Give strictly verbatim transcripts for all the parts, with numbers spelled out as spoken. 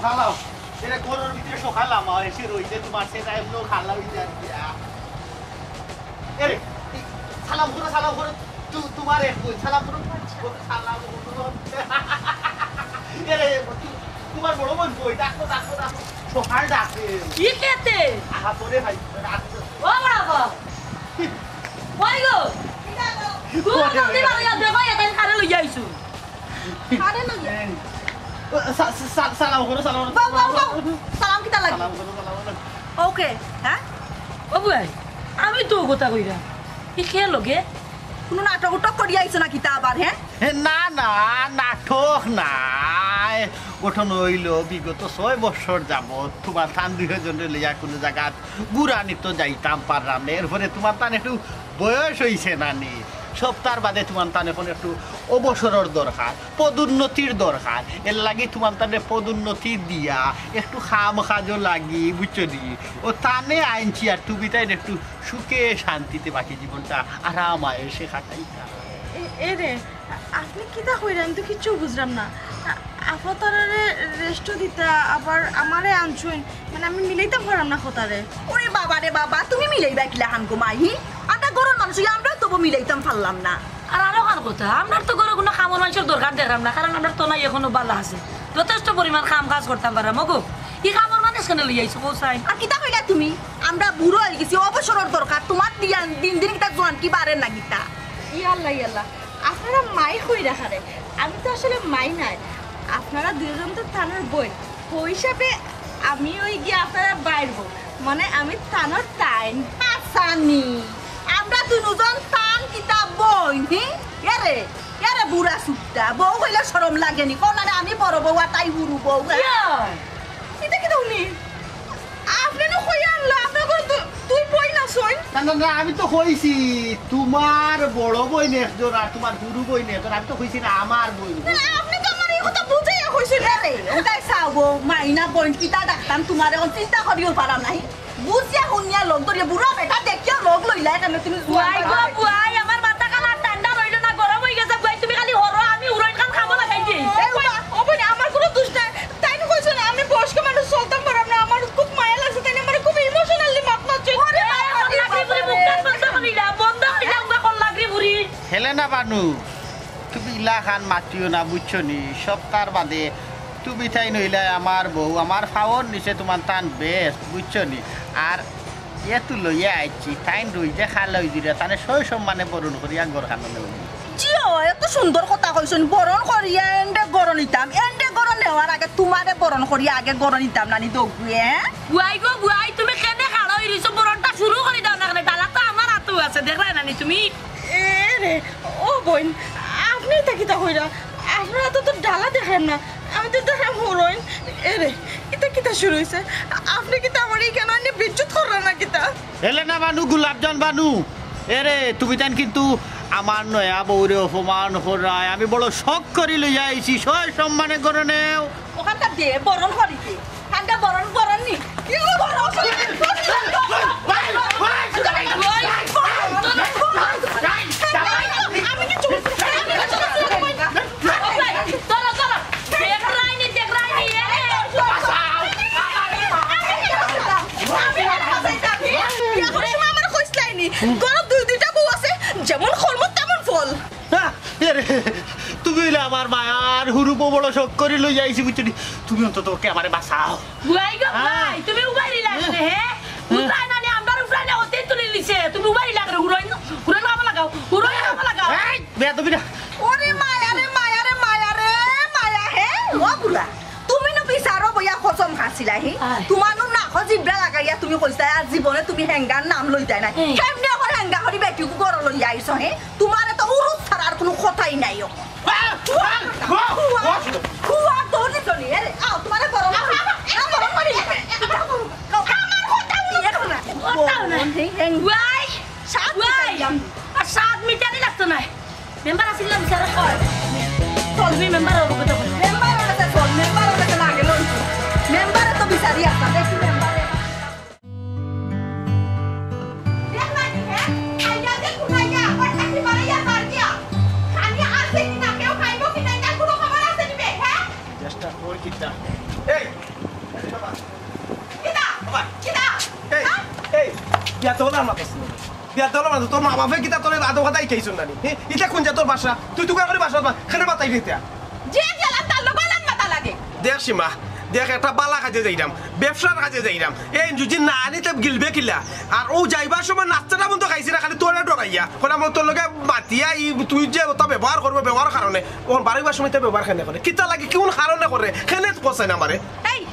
সালাম। এরে ঘরর ভিতরে সকাল আমার এসে রইছে, তোমার সেটা এমনও খালা হইছে আর কি। এরে, সালাম করো, সালাম করো। তু-, তোমার এক বোন, সালাম করো। সালাম করো। এরে, তু-, তোমার বড় বোন কই? ডাকো, ডাকো, ডাকো। সকাল ডাকে। কি খেতে? আহা, পরে ভাই, ডাকো। ও বাবা। কই গো? তুমি জলদি বাড়ি যাও, দেখো, এখানে কারে লইয়া আইছো। আরে না। এই, সা-, সা-, সা-, সালাম করো, সালাম করো, বাবা, বাবা, সালাম করো। সালাম কিতা লাগে? সালাম করো, সালাম করো। ওকে, হ্যাঁ? ও বুয়াই, আমি তো কথা কইরা। ই কে লগে? কোনো নাটক উটক করিয়া আইছো না কিতা আবার, হ্যাঁ? এ, না, না, নাটক নায়। ঘটনা অইলো, বিগত ছয় বছর যাবত তোমার তান দুইজনরে লইয়া কোনো জাগাত ঘুরানিত যাইতাম পাররাম না। এরপরে তোমার তান একটু বয়স অইছে না নি, সপ্তাহ বাদে তোমার তান এখন একটু অবসরর দরকার, পদোন্নতির দরকার। এর লাগি তোমার তানে পদোন্নতি দিয়া একটু কাম কাজও লাগি, বুঝছো নি? ও তানে আনছি, আর তুমি তাইন একটু সুখে শান্তিতে বাকি জীবনটা আরাম আয়েশে কাটাইতা। এ, এ রে, আ-, আপনি কিতা কইরা? আমি তো কিচ্ছু বুঝলাম না। আ-, আপা তারারে রেস্টও দিতা, আবার আমারে আনছইন, মানে আমি মিলাইতাম পারলাম না কথারে। ওরে বাবা রে বাবা, তুমি মিলাইবা কিলাখান গো মাই? হি? আমরা ঘরর মানুষ অইয়া আমরাও তবু মিলাইতাম পারলাম না। আর আরো কার কথা, আমরার তো ঘরো কোনো কামর মানষর দরকার দেখরাম না, কারণ আমরার তো নাই এখনো বালা আছে, যথেষ্ট পরিমাণ কাম কাজ করতাম পাররাম। ওগো, ই কামর মানুষ কেনে লইয়া আইছো কও চাই? আর কিতা কইলা তুমি? আমরা বুড়া অই গেছি, অবসরর দরকার। তোমার দিয়ান দিন দিন কিতা জোয়ান কি বাড়ে না কিতা? ইয়াল্লা, ইয়াল্লা, আপনারা মাই কইরা কারে? আমি তো আসলে মাই নায়, আপনারা দুইজন তো তানর বইন, ও হিসাবে আমি অই গিয়া আপনারা বাইর বউ, মানে আমি তানর তাইন। হাসানি, আমরা দুইজন তান কিতা বইন, হি? এরে, এরে বুড়া সুট্টা, বউ কইলে শরম লাগে নি? কও না রে, আমি বড় বউ আর তাই হুরু বউ, হ্যাঁ? ইয়া। ইতা কিতা হুনি? আপনে না কইয়া আনলা, আপনার ঘরো তো দুই বইন আছইন। না, না, না, আমি তো কইছি, তোমার বড় বইন একজন আর তোমার হুরু বইন একজন। আমি তো কইছি না, আমার বইন। না, না, আপনে তো আমারে ই কথা বুঝাইয়া কইছইন। আরে, ওটাই চাও গো, মাই না বইন, কিতা ডাকতাম তোমারে, অখন চিন্তা করিও পারাম নাই। বুঝিয়া হুনিয়া লগ ধরিয়া বুড়া বেটা দেখিয়া লগ লইলা, এখানে তুমি জোয়ান বুয়াই গো, বাবা। বুয়াই, আমার মাথা খান আর ঠান্ডা রইলো না, গরম অই গেছে, বুয়াই, তুমি খালি হরো, আমি হুরইন খান কামো লাগাই দেই। এ, ও বা-, ও বইন, আমার কোনো দোষ নাই। তাইন কইছইন, আমি বয়স্ক মানুষ, চলতাম পাররাম না, আমার খুব মায়া লাগছে, তাইন আমারে খুব emotionally মাত মাতছইন। ওরে এ, বাবা রে, কল্লাগরি বুড়ি, বাবা রে। মুখখান বন্ধ করিলা, বন্ধ করিলা, উগা কল্লাগরি বুড়ি। হেলেনা বানু, তুমি ইলাখান মাতিও না, বুঝছো নি? সপ্তাহ বাদে তুমি তাইন অইলায় আমার বউ, আমার পাওর নিচে তোমার তান বেস্ট, বুঝছো নি? আর এ তো লইয়া আইছি, তাইন রইজে খাল অই দিরা, তানে সই সম্মানে বরণ করিয়া ঘর খানো নেও। জি অয়, এত সুন্দর কথা কইছইন, বরণ করিয়া এন্ডে ঘরো নিতাম, এন্ডে ঘরো নেওয়ার আগে তোমারে বরণ করিয়া আগে ঘরো নিতাম নানি দগুয়ে, হ্যাঁ? বুয়াই গো বুয়াই, তুমি কেনে খাড়া অই রইছো? বরণটা শুরু করি দাও না কেনে? ডালা তো আমার আতো আছে, দেখরায় না নি তুমি? এ রে, ও বইন, আপনে ইতা কিতা কইরা? আপনার আতো তো ডালা দেখরাম না, আমি তো দেখরাম হুরইন। এ রে, ইতা কিতা শুরু অইছে? আপনে কিতা আমারে ইখানো আনিয়া বেইজ্জত কররা না কিতা? হেলেনা বানু, গোলাপজান বানু, এ রে, তুমি তাইন কিন্তু আমার নয়া বউরে অপমান কররায়। আমি বড় শখ করি লইয়া আইছি, সয় সম্মানে ঘরো নেও। ওখানটা দে, বরণ করি দে। ঠান্ডা বরণ, বরণ নি। কি হলো বরণ? আমি কিচ্ছু করছি না। আমি কিচ্ছু করছি না। চলো, চলো। দেখরায়নি, দেখরায়নি, এ। এখন সময় আমার কইছলায়নি। ঘরো দুই দুইটা বউ আছে, যেমন কর্ম তেমন ফল। হ্যাঁ, এ রে, তুমি অইলে আমার মায়ার হুরু বউ, বড় শখ করি লইয়া আইছি, বুঝছো নি? তুমি অন্তত ওকে আমারে বাঁচাও। বুয়াই গো, হ্যাঁ। বুয়াই, তুমি উবাই দিলা কেনে, হ্যাঁ? হ্যাঁ। উবাই না নি, আমরার উপরে না অতীত তুলি লিছে। তুমি উবাই দিলা কেনে, হুরইন, হুরইন কামো লাগাও, হুরইন কামো লাগাও। এই, বেয়াদবি না। ওরে মায়া রে, মায়া রে, মায়া রে, মায়া হে। ও বুড়া, তুমি নু বিচারো বইয়া কসম খাছিলা, হি? আয়। তোমার নু নাকো জিব্রা লাগাইয়া তুমি কইছায়, আর জীবনে তুমি হেঙ্গার নাম লইতায় নায়। হুম। কেমনে অখন হেঙ্গা করি বেটিগু ঘরো লইয়া আইছো, হি? তোমারে তো উরুস ছাড়া আর কোনো কথাই নাই অখন। খুয়া, খুয়া, খুয়া, দৌড়ি চলি, এ রে, আও, তোমারে গরম করি, আও, গরম করি। আমার কথা হুনো। ওয়াই, সাত ওয়াই। মিটাইলাম। আর সাত মিটানি লাগতো নায়। মেম্বার আছিল না বিচারে কয়। চল, তুমি মেম্বারর অবগত করো। মেম্বারর কাছে চল, মেম্বারর কাছে না গেলে অইতো। মেম্বারে তো বিচারি আছে, দেখি মেম্বারে। দেখলায়নি, হ্যাঁ? আইয়া যে কুনাইয়া, আবার কাকি মারাইয়া মার দিয়া। খালি আছে কি না, কেউ খাইবো কি না, এটার কোনো খবর আছে নি বে, হ্যাঁ? চেষ্টা কর কিতা। এই, আমার কাছে নেই। বিয়ার দল মানে তোর মা বাপে কিতা তোর আদব কথা শিখাইছইন না নি? হে? ইটা কোন জাতর ভাষা? তুই তুকার করি ভাষা বা-, কেনে বাতাই দিতা? যে গেলাম তার লগে আলান মাতা লাগে। দেখ সীমা, দেখ একটা বালা কাজে যাইরাম, ব্যবসার কাজে যাইরাম। এই যদি না আনি তে গিলবে কিলা? আর অউ যাইবার সময় নাস্তাটা বন্ধ খাইছি না, খালি তোরে ডরাইয়া। কইলাম অউ তোর লগে মাতিয়া ই তুই যে অতা ব্যবহার করবে ব্যবহার কারণে, অখন বারইবার সময় তে ব্যবহার কেনে করে? কিতা লাগি কোন কারণে করে? কেনে কছইন আমারে? এই,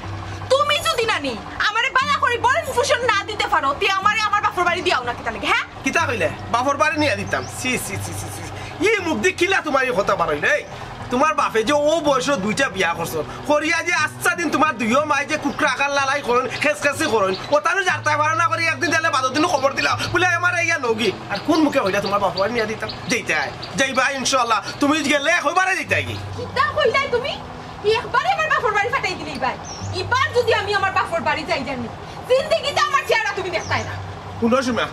তুমি যদি নানি আমারে বালা করি ভরণ পোষণ না দিতে পারো, তে আমারে আমার বাপর বাড়ি দিয়াও না কিতা লাগি, হ্যাঁ? কিতা কইলে? বাপর বাড়ি নিয়া দিতাম? ছি, ছি, ছি, ছি, ছি। ই মুখ দি কিলা তুমার ই কথা বারইলে? এই, তুমার বাপে যে অউ বয়সো দুইটা বিয়া করছইন, করিয়া যে আস্তা দিন তুমার দুইও মায় যে কুকড়া আকার লালাই করইন, খেসখেসি করইন, অতানু জারতায় পারা না করি একদিন দিলে বাদর দিনউ খবর দিলা, বুলে, "আমারে ইয়া নগি।" আর কোন মুখে কইলা তুমার বাপর বাড়ি নিয়া দিতাম? যাইতায়, যাইবায় ইনশাআল্লাহ। তুমি গেলে কইবারে যাইতায় কি? কিতা কইলায় তুমি? একবারে আমার বাপর বাড়ি ফাটাই দিলে ইবার। ইবার যদি আমি আমার বাপর বাড়ি যাই জানি, জিন্দেগিতে আমার চেহারা তুমি দেখতায় না। হুনো সীমা,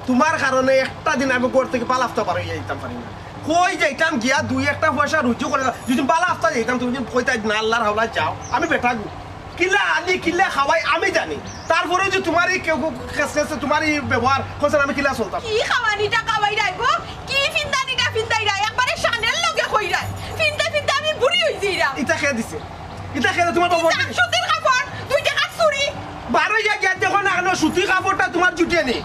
তুমার কারণে একটা দিন আমি ঘর থাকি বালা আফতা বার অইয়া যাইতাম পারি না। কই যাইতাম গিয়া দুই একটা পয়সা রুজি করি, যদি বালা আফতা যাইতাম, তুমি যদি কইতায় না, "আল্লার হাওলাত যাও, আমি বেটাগু।" কিলা আনি, কিলা খাওয়াই আমি জানি। তারপরে যে তুমার ই কেউ খেসখেসে, তুমার ই ব্যবহার, কছইন আমি কিলা চলতাম? কি খাওয়ানিটা খাওয়াইরায় গো? কি ফিন্দানিটা ফিন্দাইরায়? একবারে শানের লগে কইরায়। ফিন্দা ফিন্দা আমি বুড়ি অইযিরাম। ইটা কে দিছে? ইটা কে দিছে? তুমার বাবা দিছে? সুতির কাপড়, দুই টেকার চুড়ি। বারইয়া গিয়া দেখো না কেনে সুতির কাপড়টা তুমার জুটে নি?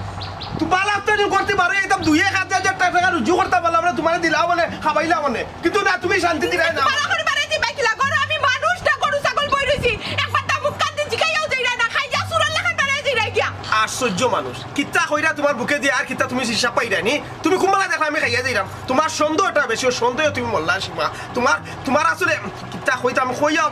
তুমার আফতা দিন করতে বারইয়া একদম দুই এক হাজার টেকা রুজি করতাম পারলাম না, তুমারে দিলাম মানে, খাওয়াইলাম মানে। কিন্তু না, তুমি শান্তি দিরায় না। বালা করি বারইয়া যাইবায় কিলা? ঘরো আমি মানুষ না গরু ছাগল বই রইছি। একবার তা মুখ কান দি জিগাইয়াও যাইরায় না, খাইয়া চুরর লাখান বারইয়া যাইরায় গিয়া। আশ্চর্য মানুষ। কিতা কইরা তুমার বুকে দিয়া আর কিতা তুমি হিসাব পাইরায় নি? তুমি কুনবালা দেখো আমি খাইয়া যাইরাম। তুমার সন্দেহটা বেশি, অউ সন্দেহে তুমি মরলায় সীমা। তুমার, তুমার আসলে কিতা কইতাম কইয়া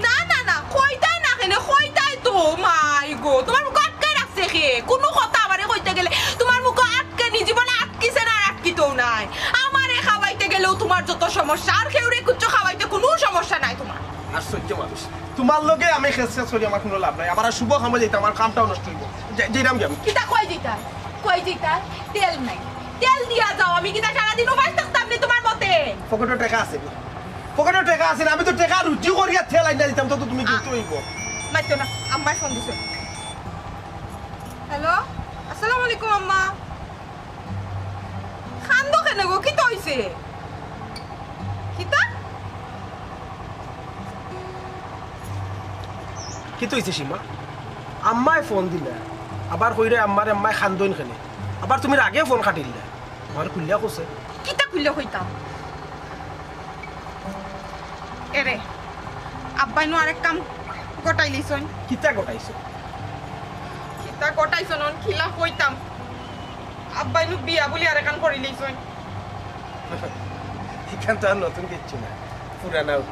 না, না, না, কইতায় না কেনে? কইতায় তো, মাই গো, তুমার মুখো আটকাই রাখছে কে? কুনু কথা আমারে কইতে গেলে তুমার মুখো আটকে নি, জীবনে আটকিছে না, আর আটকিতও নায়। আমারে খাওয়াইতে গেলেও তুমার যত সমস্যা, আর কেউরে কিচ্ছু খাওয়াইতে কুনু সমস্যা নাই তুমার। আশ্চর্য মানুষ। তুমার লগে আমি খেসখেস করি আমার কুনু লাভ নাই। আবার আর শুভ কামো যাইতাম, আমার কামটাও নষ্ট অইবো। যাই-, যাইরাম গি আমি। কিতা কই যাইতায়? কই যাইতায়? তেল নাই। তেল দিয়া যাও, আমি কিতা সারাদিন উপাস থাকতাম নি তুমার মতে? পকেটো টেকা আছে নি? পকেটো টেকা আছে নি? আমি তো টেকা রুজি করিয়া তেল আইনা দিতাম, তো, তো তুমি দিতে অইবো। মাতিও না, আম্মায় ফোন দিছে। হ্যালো, আসসালামু আলাইকুম আম্মা। কান্দো কেনে গো? কিতা অইছে? কিতা? কিতা অইছে সীমা? আম্মায় ফোন দিলা, আবার কইরায় আম্মারে, আম্মায় কান্দইন কেনে? আবার তুমি রাগে ফোন কাটিলায়। আমারে খুলিয়া কওছে। কিতা খুলিয়া কইতাম? এরে, আব্বায় নু আরেক কাম গটাইলিছইন। কিতা গটাইছইন? কিতা গটাইছইন, অন কিলা কইতাম? আব্বায় নু বিয়া বুলি আরেকখান করিলিছইন। ইখান তো আর নতুন কিচ্ছু না, পুরানাউ।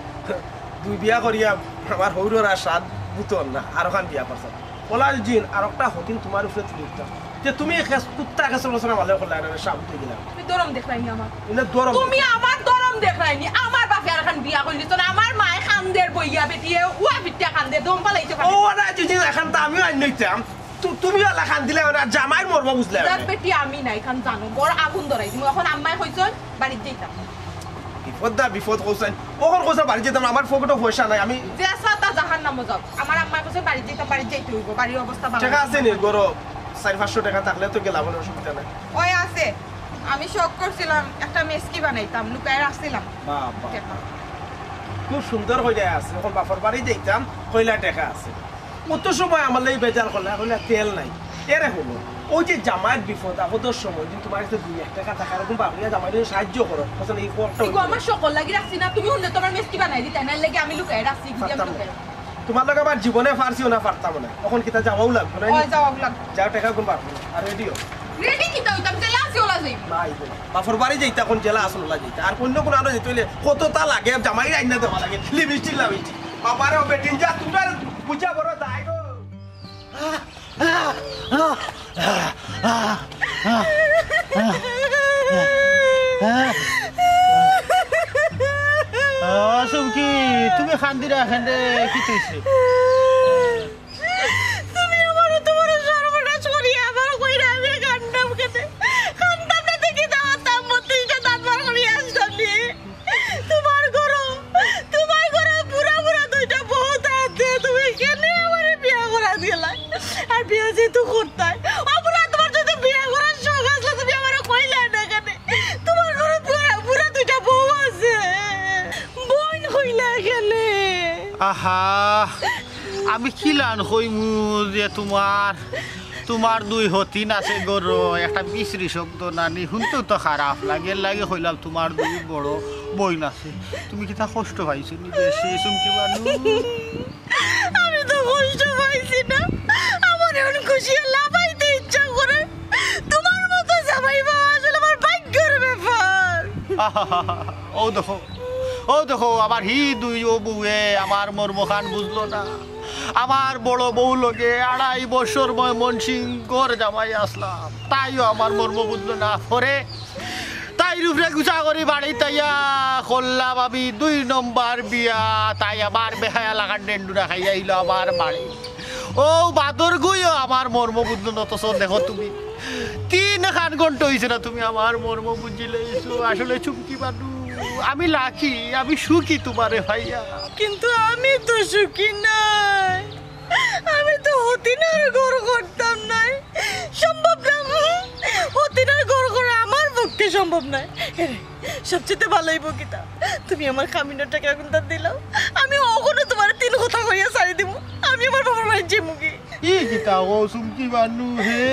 দুই বিয়া করিয়া আমার হউরর আর সাধ বুতর না, আরোখান বিয়া করছইন। অলা জিন আরোকটা হতিন তুমার উপরে তুলি দিতাম। তে তুমি খেস-, কুত্তা খেসর বছর আমারে করলায় না, শান্ত অইগেলাম। তুমি দরম দেখরায় নি আমার। ইলে দরম তুমি আমার দরম দেখরায় নি। আমার বাপে আরোখান বিয়া করিলিছইন, আমার মায়ে কান্দের বইয়া বেটিয়ে, উয়া বিটিয়া কান্দে, দম ফালাইছে ও, কান্দে। অলা জিন এখান তো আমিও আইন নইতাম। তু-, তুমি অলা কান্দিলায়, অলা জামাইর মর্ম বুঝলায় না। বেটি আমি নাই, ইখান জানো, বড় আগুন ধরাই দিমু। অখন আম্মায় কইছইন, বাড়িত যাইতাম। বিপদ না, বিপদ কওছাইন। অখন কওছাইন বাড়িত যাইতাম, আমার পকেটো পয়সা নাই, আমি যে সাতা জাহান্নামো যাও। আমার আম্মায় কইছইন বাড়িত যাইতাম, বাড়িত যাইতে অইবো, বাড়ির অবস্থা ভালা টেকা আছে নি? ঘরো চাইর পাঁচশো টেকা থাকলে তো গেলাম অনো, অসুবিধা নাই। ওই আছে, আমি শখ করছিলাম একটা মেসকি বানাইতাম, লুকায় রাখছিলাম। বাবা। টেকা। খুব সুন্দর কইরা আছে, অখন বাপর বাড়ি যাইতাম, কইলা টেকা আছে। অত সময় আমার লাগি বেজার করলা, কইলা তেল নাই। এরে হুনো, অউ যে জামাইর বিপদ আপদর সময় যদি তুমার কাছে দুই এক টেকা থাকে, এরকম বাপরে জামাইরে সাহায্য করো, বুঝছো নি? এই খবরটা ইগো আমার শখর লাগি রাখছি না, তুমি অইলে তুমার মেসকি বানাই দিতায় না, এর লাগি আমি লুকায় রাখছি, বুঝি আমি পারতাম না। লুকায়। তুমার লগে আমার জীবনে পারছিও না, পারতামও না। অখন কিতা যাওয়াউ লাগবো না? ওই যাওয়াউ লাগবো। যাও, টেকা গুন বার করো। আর রেডিও। রেডি কিতা অইতাম, জেলা আছি অলা যাইমু। না, আইবো না। বাপর বাড়ি যাইতা, অখন জেলা আছইন অলা যাইতা। আর অন্য কুনু আনো যাইতে অইলে কততা লাগে, জামাইরে আইনা দেওয়া লাগে। লিপস্টিক লাগাইছি। বাবারে, ও বেটিন যা, তুমরা বুঝা বড় দায় গো। আহ, চুমকি, তুমি কান্দিরায় কেনে, কিতা অইছে? তুমি আমারে তুমার সর্বনাশ করিয়া আবার কইরায় আমি কান্দাম কেনে? কান্দাম না দেখি দাও, তাম মতে ইটা দাঁত বার করিয়া আসতাম নি। তুমার ঘরো, তুমার ঘরো বুড়া বুড়া দুইটা বউ থাকতে তুমি কেনে আমারে বিয়া করাত গেলায়? আর বিয়া যেহেতু করতায়, ও বুড়া তুমার যদি আহা, আমি কিলান কইমু যে তুমার, তুমার দুই হতিন আছে ঘরো, একটা বিশ্রী শব্দ নানি, হুনতেও তো খারাপ লাগে, লাগে কইলাম তুমার দুই বড় বইন আছে। তুমি কিতা কষ্ট পাইছো নি বেশি, চুমকি বানু? আমি তো কষ্ট পাইছি না, আমার এখন খুশিয়ে লাফাইতে ইচ্ছা করে। তুমার মতো জামাই পাওয়া আসলে আমার ভাগ্যর ব্যাপার। আহা, ও দেখো, ও দেখো, আমার হি দুই ও বউয়ে আমার মর্মখান বুঝলো না। আমার বড় বউ লগে আড়াই বছর ময়মনসিংহর জামাই আসলাম, তাইও আমার মর্ম বুঝলো না। পরে তাইর উপরে গুছা করি বাড়িত আইয়া করলাম আমি দুই নম্বর বিয়া। তাই আমার বেহায়া লাখান ডেন্ডুরা খাইয়া আইলো আমার বাড়ি। ও বাদর গুইও আমার মর্ম বুঝলো না, অথচ দেখো তুমি তিন খান ঘন্টা হইছে না, তুমি আমার মর্ম বুঝিলাইছো। আসলে চুমকি বানু, আমি লাকি, আমি সুখী তুমারে পাইয়া। কিন্তু আমি তো সুখী নাই, আমি তো হতিনর ঘর করতাম নায়, সম্ভব না। হুম, হতিনর ঘর করা আমার পক্ষে সম্ভব নায়। এরে, সবচেয়ে ভালো অইবো কিতা, তুমি আমার কামিনর টেকা কুন্তা দিলাও, আমি অখনো তুমারে তিন কথা কইয়া ছাড়ি দিমু, আমি আমার বাবার বাড়ি যাইমুগি। ই কিতা কও চুমকি বানু হে?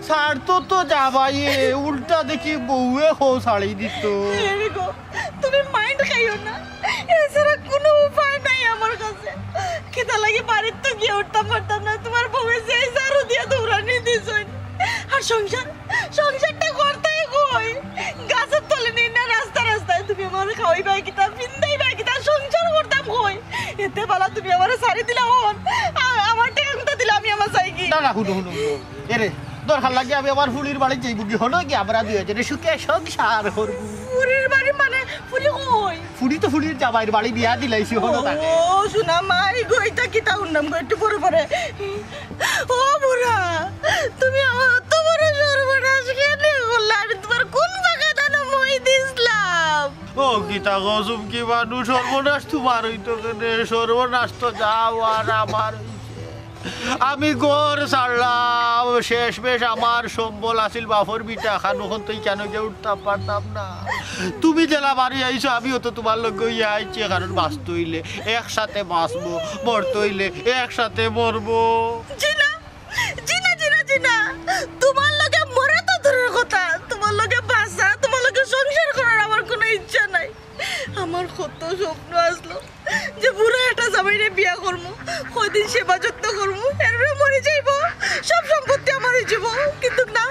ছাড়তো তো জামাইয়ে, উল্টা দেখি বউয়ে কও ছাড়ি দিতো। এরে গো, তুমি মাইন্ড খাইও না, এছাড়া কুনু উপায় নাই আমার কাছে। কিতা লাগি বাড়িত তো গিয়া উঠতাম পারতাম না, তুমার বউয়ে যে ঝাড়ু দিয়া দৌড়ানি দিছইন। আর সংসার, সংসারটা করতায় কই? গাছর তলে নি না রাস্তা রাস্তায়। তুমি আমারে খাওয়াইবায় কিতা, পিন্দাইবায় কিতা, সংসার করতাম কই? এতে বালা তুমি আমারে ছাড়ি দিলাও অখন। আ-, আমার টেকা কুন্তা দিলাও, আমি আমার যাইগি। না, না, হুনো, হুনো, হুনো। এরে, দরকার লাগে আমি আমার ফুড়ির বাড়িত যাইমুগি, হনো কি আমরা দুইজনে সুখে সংসার করমু। ফুড়ির বাড়ি মানে, ফুড়ি কই? ফুড়ি তো ফুড়ির জামাইর বাড়ি বিয়া দিলাইছি, হনো তারে। ও, সোনা মাই গো, ইতা কিতা হুনলাম গো, একটু পরে পরে। ও বুড়া, তুমি আমার অত বড় সর্বনাশ কেনে করলা? আমি তুমার কুন জাগাত আনো মই দিছলাম? ও কিতা কও চুমকি বানু, সর্বনাশ তুমার অইতো কেনে? সর্বনাশ তো যাও আর আমার অইছে। আমি ঘর ছাড়লাম, শেষমেশ আমার সম্বল আছিল বাফর ভিটা খান, অখন তো ইখানো গিয়া উঠতাম পারতাম না। তুমি যেলা বাড়ি আইছো, আমিও তো তুমার লগে অইয়া আইছি, কারণ বাঁচতে অইলে একসাথে বাঁচমু, মরতে অইলে একসাথে মরমু। জি না, জি না, জি না, জি না। তুমার লগে মরা তো দূরর কথা, তুমার লগে বাঁচা, তুমার লগে সংসার করার আমার কুনু ইচ্ছা নাই। আমার কত স্বপ্ন আছলো যে বুড়া একটা জামাইরে বিয়া করমু, কয়দিন সেবা যত্ন করমু, এরপরে মরি যাইবো, সব সম্পত্তি আমার অইযিবো। কিন্তু না,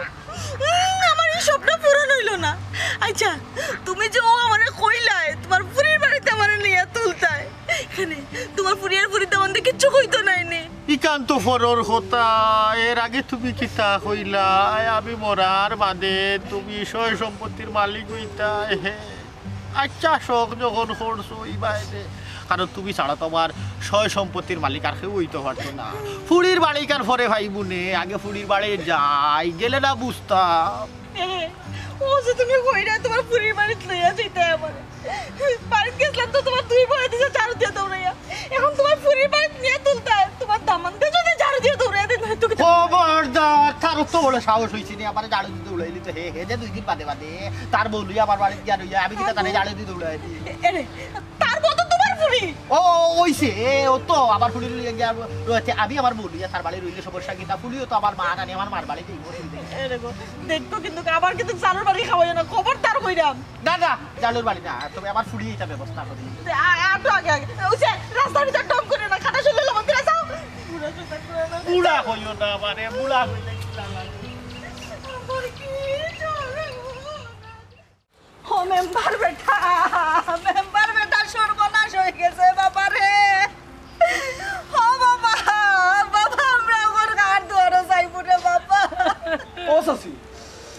উম, আমার ই স্বপ্ন পূরণ অইলো না। আইচ্ছা, তুমি যে অউ আমারে কইলায়, তুমার ফুড়ির বাড়িত আমারে নিয়া তুলতায়, কেনে, তুমার ফুড়ি আর ফুড়িদামান্দে কিচ্ছু কইতো নায় নি? ইখান তো পরর কথা, এর আগে তুমি কিতা কইলায়, আমি মরার বাদে তুমি সয় সম্পত্তির মালিক অইতায়। আইচ্ছা, শখ যখন করছো, ই বায়দে, কারণ তুমি ছাড়া তো আমার সয় সম্পত্তির মালিক আর কেউ অইতো পারতো না। ফুড়ির বাড়ি কার পরে পাইমুনে, আগে ফুড়ির বাড়ি যাই, গেলে না বুঝতাম। এ, ও যে তুমি কইরা তুমার ফুড়ির বাড়িত লইয়া যাইতায় আমারে। বাড়িত গেছলাম তো তুমার দুই বউয়ে দিছে ঝাড়ু দিয়া দৌড়াইয়া। অখন তুমার ফুড়ির বাড়িত নিয়া তুলতায়, তুমার দামান্দে যদি ঝাড়ু দিয়া দৌড়াইয়া দেয়, নয়তো কিতা? খবরদার, তার অত বড় সাহস অইছে নি আমারে ঝাড়ু দিয়া দৌড়াইলিতো। হে, হে যে দুই দিন বাদে বাদে তার বউ লইয়া আমার বাড়িত গিয়া রইয়া, আমি কিতা তারে ঝাড়ু দিয়া দৌড়াই দি? এরে, তার বউ তো তুমার ফুড়ি। ও, ও, অইছে, এ, ও তো আমার ফুড়ি লইয়া গিয়া রইছে, আমি আমার বউ লইয়া তার বাড়ি রইলে সমস্যা কিতা? ফুড়িও তো আমার মা, জানি আমার মার বাড়ি যাইবো, অসুবিধা নাই। এরে গো, দেখো কিন্তু আবার কিন্তু জালুর বাড়ি খাওয়াইও না, খবরদার কইরাম। না, না, জালুর বাড়ি না, তবে আমার ফুড়ি ইটা ব্যবস্থা করি। আ-, আ-, একটু আগে, আগে। ওই যে রাস্তার ভিতর ঢং করিও না, খাটা শরীরে লবণ দিয়া যাও। বুড়া চোদা করে না। বুড়া কইও না আমারে, বুড়া কইলে কি লাগে? আমার কি চলে? ও মেম্বার বেটা, মেম্বার বেটা, সর্বনাশ অই গেছে বাবা রে। ও বাবা, বাবা, আমরা অখন কার দুয়ারো যাইমু রে বাবা। ও চাচি,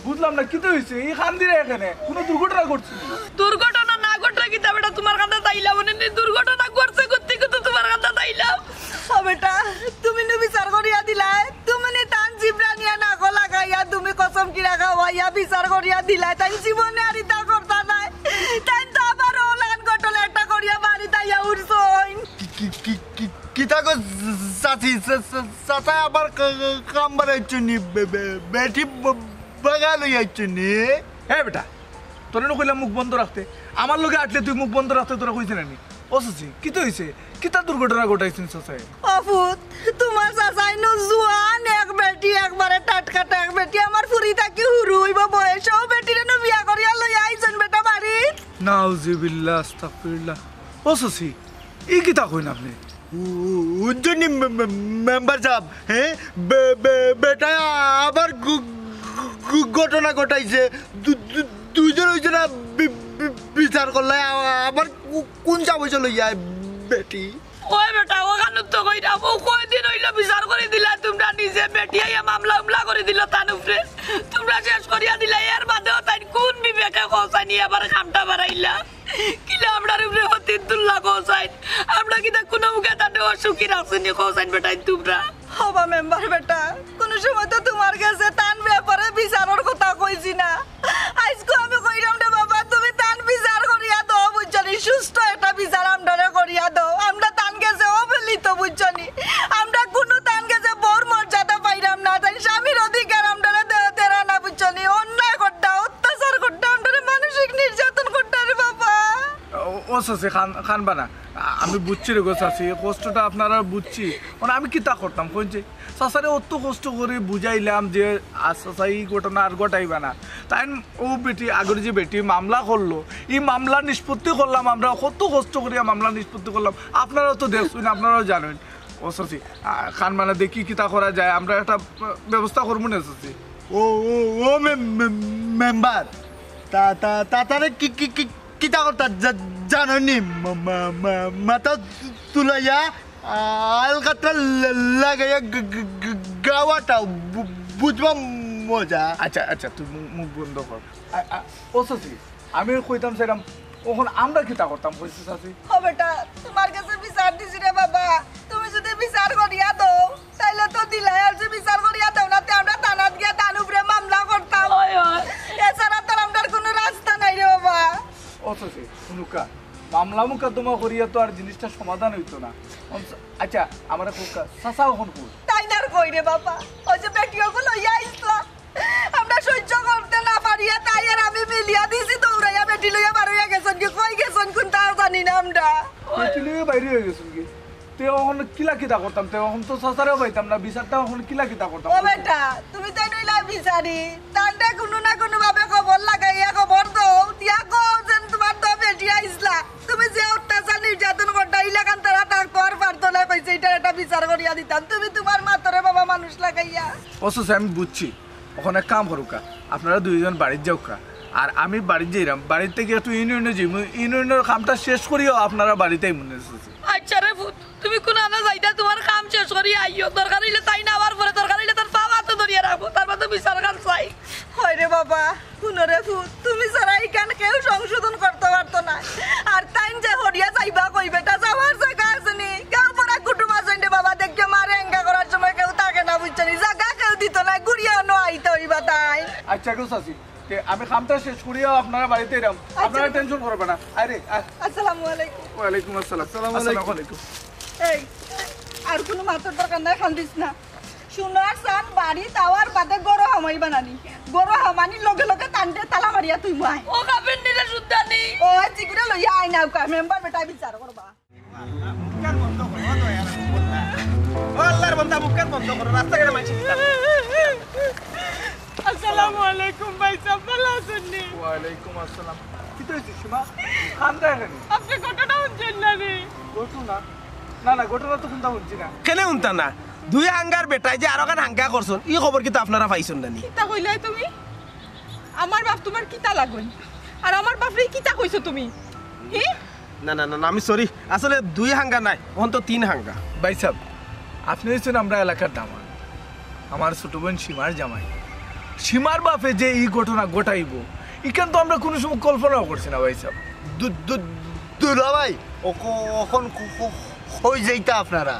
বুঝলাম না, কিতা অইছে? ই কান্দিরায় কেনে? কুনু দুর্ঘটনা ঘটছে নি? দুর্ঘটনা না ঘটলে কিতা বেটা, তুমার কান্দাত আইলাম নে নি? দুর্ঘটনা ঘটছে, ঘটতে ঘটতে তুমার কান্দাত আইলাম। ও বেটা, তুমি নু বিচার করিয়া দিলায়, তুমি নি তান জিব্রা নিয়া নাকো লাগাইয়া, তুমি কসম কিরা খাওয়াইয়া বিচার করিয়া দিলায়, তাইন জীবনে আর ইতা করতা নায়। তাইন তো আবার অউ লাখান ঘটনা একটা করিয়া বাড়িত আইয়া উঠছইন। কি, কি, কি, কি, কিতা গো চাচি, চা-, চা-, চাচায় আবার কা-, কা-, কাম বাড়াইছইন নি? বে-, বে-, বেটি ব-, বাগা লইয়া আইছইন নি? এ বেটা, তোরে না কইলাম মুখ বন্ধ রাখতে? আমার লগে আটলে তুই মুখ বন্ধ রাখতে, তোরে কইছি না নি? ও চাচি, কিতা অইছে? কিতা দুর্ঘটনা ঘটাইছইন চাচায়? ও ফুত, তুমার চাচাইনু জুয়ান এক বেটি, একবারে টাটকাটা এক বেটি, আমার ফুরি থাকি হুরু অইবো বয়স, অউ বেটিরে নু বিয়া করিয়া লইয়া আইছইন বেটা বাড়িত। নাউজুবিল্লাহ, আস্তাগফিরুল্লাহ। ও চাচি, ই কিতা কইন আপনে? উ-, উ-, উজ্জনি মে-, মে-, মেম্বার সাব, হে? বে-, বে-, বেটায় আবার ঘ-, ঘ-, ঘ-, ঘটনা ঘটাইছে। দু-, দু-, দুইজন অইছে না বি-, বি-, বিচার করলা, আ-, আবার কু-, কুন সাব অইছে লইয়া বেটি? ওই বেটা, অখানো তো কইরাম, অউ কয়দিন অইলো বিচার করি দিলা তুমরা নিজে, বেটি আইয়া মামলা উমলা করি দিলো তান উপরে। তুমরা শেষ করিয়া দিলা, এর বাদেও তাইন কুন বিবেকে কও চাইন নি আবার কামটা বাড়াইলা? কিলা আমরার উপরে হতিন তুল্লা কও চাইন? আমরা কিতা কুনু মুখে তানরে অসুখী রাখছি নি কও চাইন বেটাইন তুমরা? হবা মেম্বার বেটা, কুনু সময় তো তুমার গেছে তান ব্যাপারে বিচারর কথা কইছি না। আইজকু আমি কইরাম রে বাবা, তুমি তান বিচার করিয়া দেও, বুঝছো নি? সুষ্ঠু একটা বিচার আমরারে করিয়া দেও। আমরা তান গেছে অবহেলিত, বুঝছো নি? আমরা কুনু তান গেছে বউর মর্যাদা পাইরাম না, তাইন স্বামীর অধিকার আমরারে দে-, দেরা না, বুঝছো নি? অন্যায় করতা, অত্যাচার করতা, আমরারে মানসিক নির্যাতন করতা রে বাবা। ও, ও চাচি, কান-, কানবা না। আ-, আমি বুঝছি রে গো চাচি, কষ্টটা আপনারার বুঝছি। মানে আমি কিতা করতাম, কইন যে চাচারে অত কষ্ট করি বুঝাইলাম যে, আ, চাচা ই ঘটনা আর ঘটাইবা না। তাইন অউ বেটি, আগর যে বেটি মামলা করলো, ই মামলা নিষ্পত্তি করলাম আমরা, কত কষ্ট করিয়া মামলা নিষ্পত্তি করলাম। আপনারা তো দেখছইন, আপনারাও জানইন। ও চাচি, আ, কানবা না, দেখি কিতা করা যায়, আমরা একটা, আ, ব্যবস্থা করমু নে চাচি। ও, ও, ও মে-, মে-, মেম্বার, তা, তা, তা, তারে কি, কি, কি, কিতা করতা জা-, জানো নি? মা-, মা-, মা-, মাথা তুলাইয়া, আলকাতরা লা-, লাগাইয়া গ-, গ-, গ-, গাওয়াটা বু-, বুঝবা মজা। আচ্ছা, আচ্ছা, তুই মু-, মুখ বন্ধ কর। আ-, আ-, ও চাচি, আমি কইতাম চাইরাম, অখন আমরা কিতা করতাম, কইছি চাচি? ও বেটা, তুমার গেছে বিচার দিছি রে বাবা, তুমি যুদি বিচার করিয়া দেও, তাইলে তো দিলাই, আর যে বিচার করিয়া দেও না, তে আমরা থানাত গিয়া তান উপরে মামলা করতাম। অয়, অয়। এছাড়া তো আমরার কুনু রাস্তা নাই রে বাবা। ও চাচি, হুনুক্কা, মামলা মোকদ্দমা করিয়া তো আর জিনিসটা সমাধান অইতো না। অন-, আচ্ছা, আমারে কউক্কা, চাচা অখন কই? তাইন আর কই রে বাবা, অউ যে বেটি অগু লইয়া আইছলা, আমরা সহ্য করতে না পারিয়া তাই আর আমি মিলিয়া দিছি, দৌড়াইয়া বেটি লইয়া বার অইয়া গেছইন গি, কই গেছইন কুনতা জানি না আমরা। বেটি লইয়া বাইরে অইয়া গেছইন গি? তে অখন কিলা কিতা করতাম? তে অখন তো চাচারেও পাইতাম না, বিচারটা অখন কিলা কিতা করতাম? ও বেটা, তুমি তো নইলা বিচারি, তানরে কুনু না কুনু ভাবে খবর লাগাইয়া খবর দেও, দিয়া কও যেন তুমার তো বেটি আইছলা, তুমি যে অত্যাচার নির্যাতন করতা, ইলাখান তারা থাকতো আর পারতো না, কইছে ইটার একটা বিচার করিয়া দিতাম, তুমি তুমার মাতরে বাবা মানুষ লাগাইয়া। ও চাচি, আমি বুঝছি, অখন এক কাম করুক্কা, আপনারা দুইজন বাড়িত যাউক্কা, আর আমি বাড়িত যাইরাম, বাড়িত থাকি একটু ইউনিয়নে যাইমু, ইউনিয়নর কামটা শেষ করিয়াউ আপনারার বাড়িত আইমু নে চাচি। আচ্ছা রে ফুত, তুমি কুনানো যাইতায় তুমার কাম শেষ করি আইও, দরকার অইলে তাইন আওয়ার পরে, দরকার অইলে তান পাও আতো ধরিয়া রাখমু, তার বাদে বিচারখান চাই। হয় রে বাবা, হুনো রে ফুত, তুমি ছাড়া ইখান কেউ সংশোধন করতো পারতো না। আর তাইন যে হরিয়া যাইবা কই বেটা, যাওয়ার জাগা আছে নি? কেউ পরা কুটুম আছইন রে বাবা, দেখিও মারে এঙ্গা করার সময় কেউ থাকে না, বুঝছো নি? জাগা কেউ দিতো না, ঘুরিয়া অনো আইতা অইবা তাইন। আচ্ছা গো চাচি, তে আমি কামটা শেষ করিয়াউ আপনারার বাড়িত আইরাম, আচ্ছা। আপনারা টেনশন করবা না। আরে, আ- আসসালামু আলাইকুম। ওয়ালাইকুম আসসালাম। আসসালামু আলাইকুম। এই, আর কুনু মাতর দরকার নাই, কান্দিস না। সোনার চান বাড়িত আওয়ার বাদে ঘরো হামাইবা না নি। ঘরো হামানির লগে লগে তানরে তালা মারিয়া থইমু আয়। ও কাফির নিরে শুদ্ধা নি। ও, জিগুরে লইয়া আয় না, উকা মেম্বার বেটায় বিচার করবা। মুখখান বন্ধ করো, ও দয়ার বন্দা। ও আল্লাহর বন্দা, মুখখান বন্ধ করো, রাস্তাঘাটে মাইনষে কিতা কয়। আসসালামু আলাইকুম ভাইসাব, ভালা আছইন নি? ওয়ালাইকুম আসসালাম। কিতা অইছে সীমা? কান্দরায় কেনে? আপনে ঘটনা হুনছইন না নি? ঘটনা? না, না, ঘটনা তো কুন্তা হুনছি না। কেনে হুনতা না? দুই হাঙ্গার বেটায় যে আরোখান হাঙ্গা করছইন, ই খবর কিতা আপনারা পাইছইন না নি? কিতা কইলায় তুমি? আমার বাপ তুমার কিতা লাগইন? আর আমার বাপরে কিতা কইছো তুমি? হি? না, না, না, না, আমি sorry। আসলে দুই হাঙ্গা নায়, অখন তো তিন হাঙ্গা। ভাইসাব, আপনে অইছইন আমরার এলাকার দামান। আমার ছোট বইন সীমার জামাই। সীমার বাপে যে ই ঘটনা ঘটাইবো, ইখান তো আমরা কুনু সময় কল্পনাও করছি না, ভাইসাব। দু-, দু-, দুলাভাই, অ-, ক-, অখন ক-, ক-, কই যাইতা আপনারা?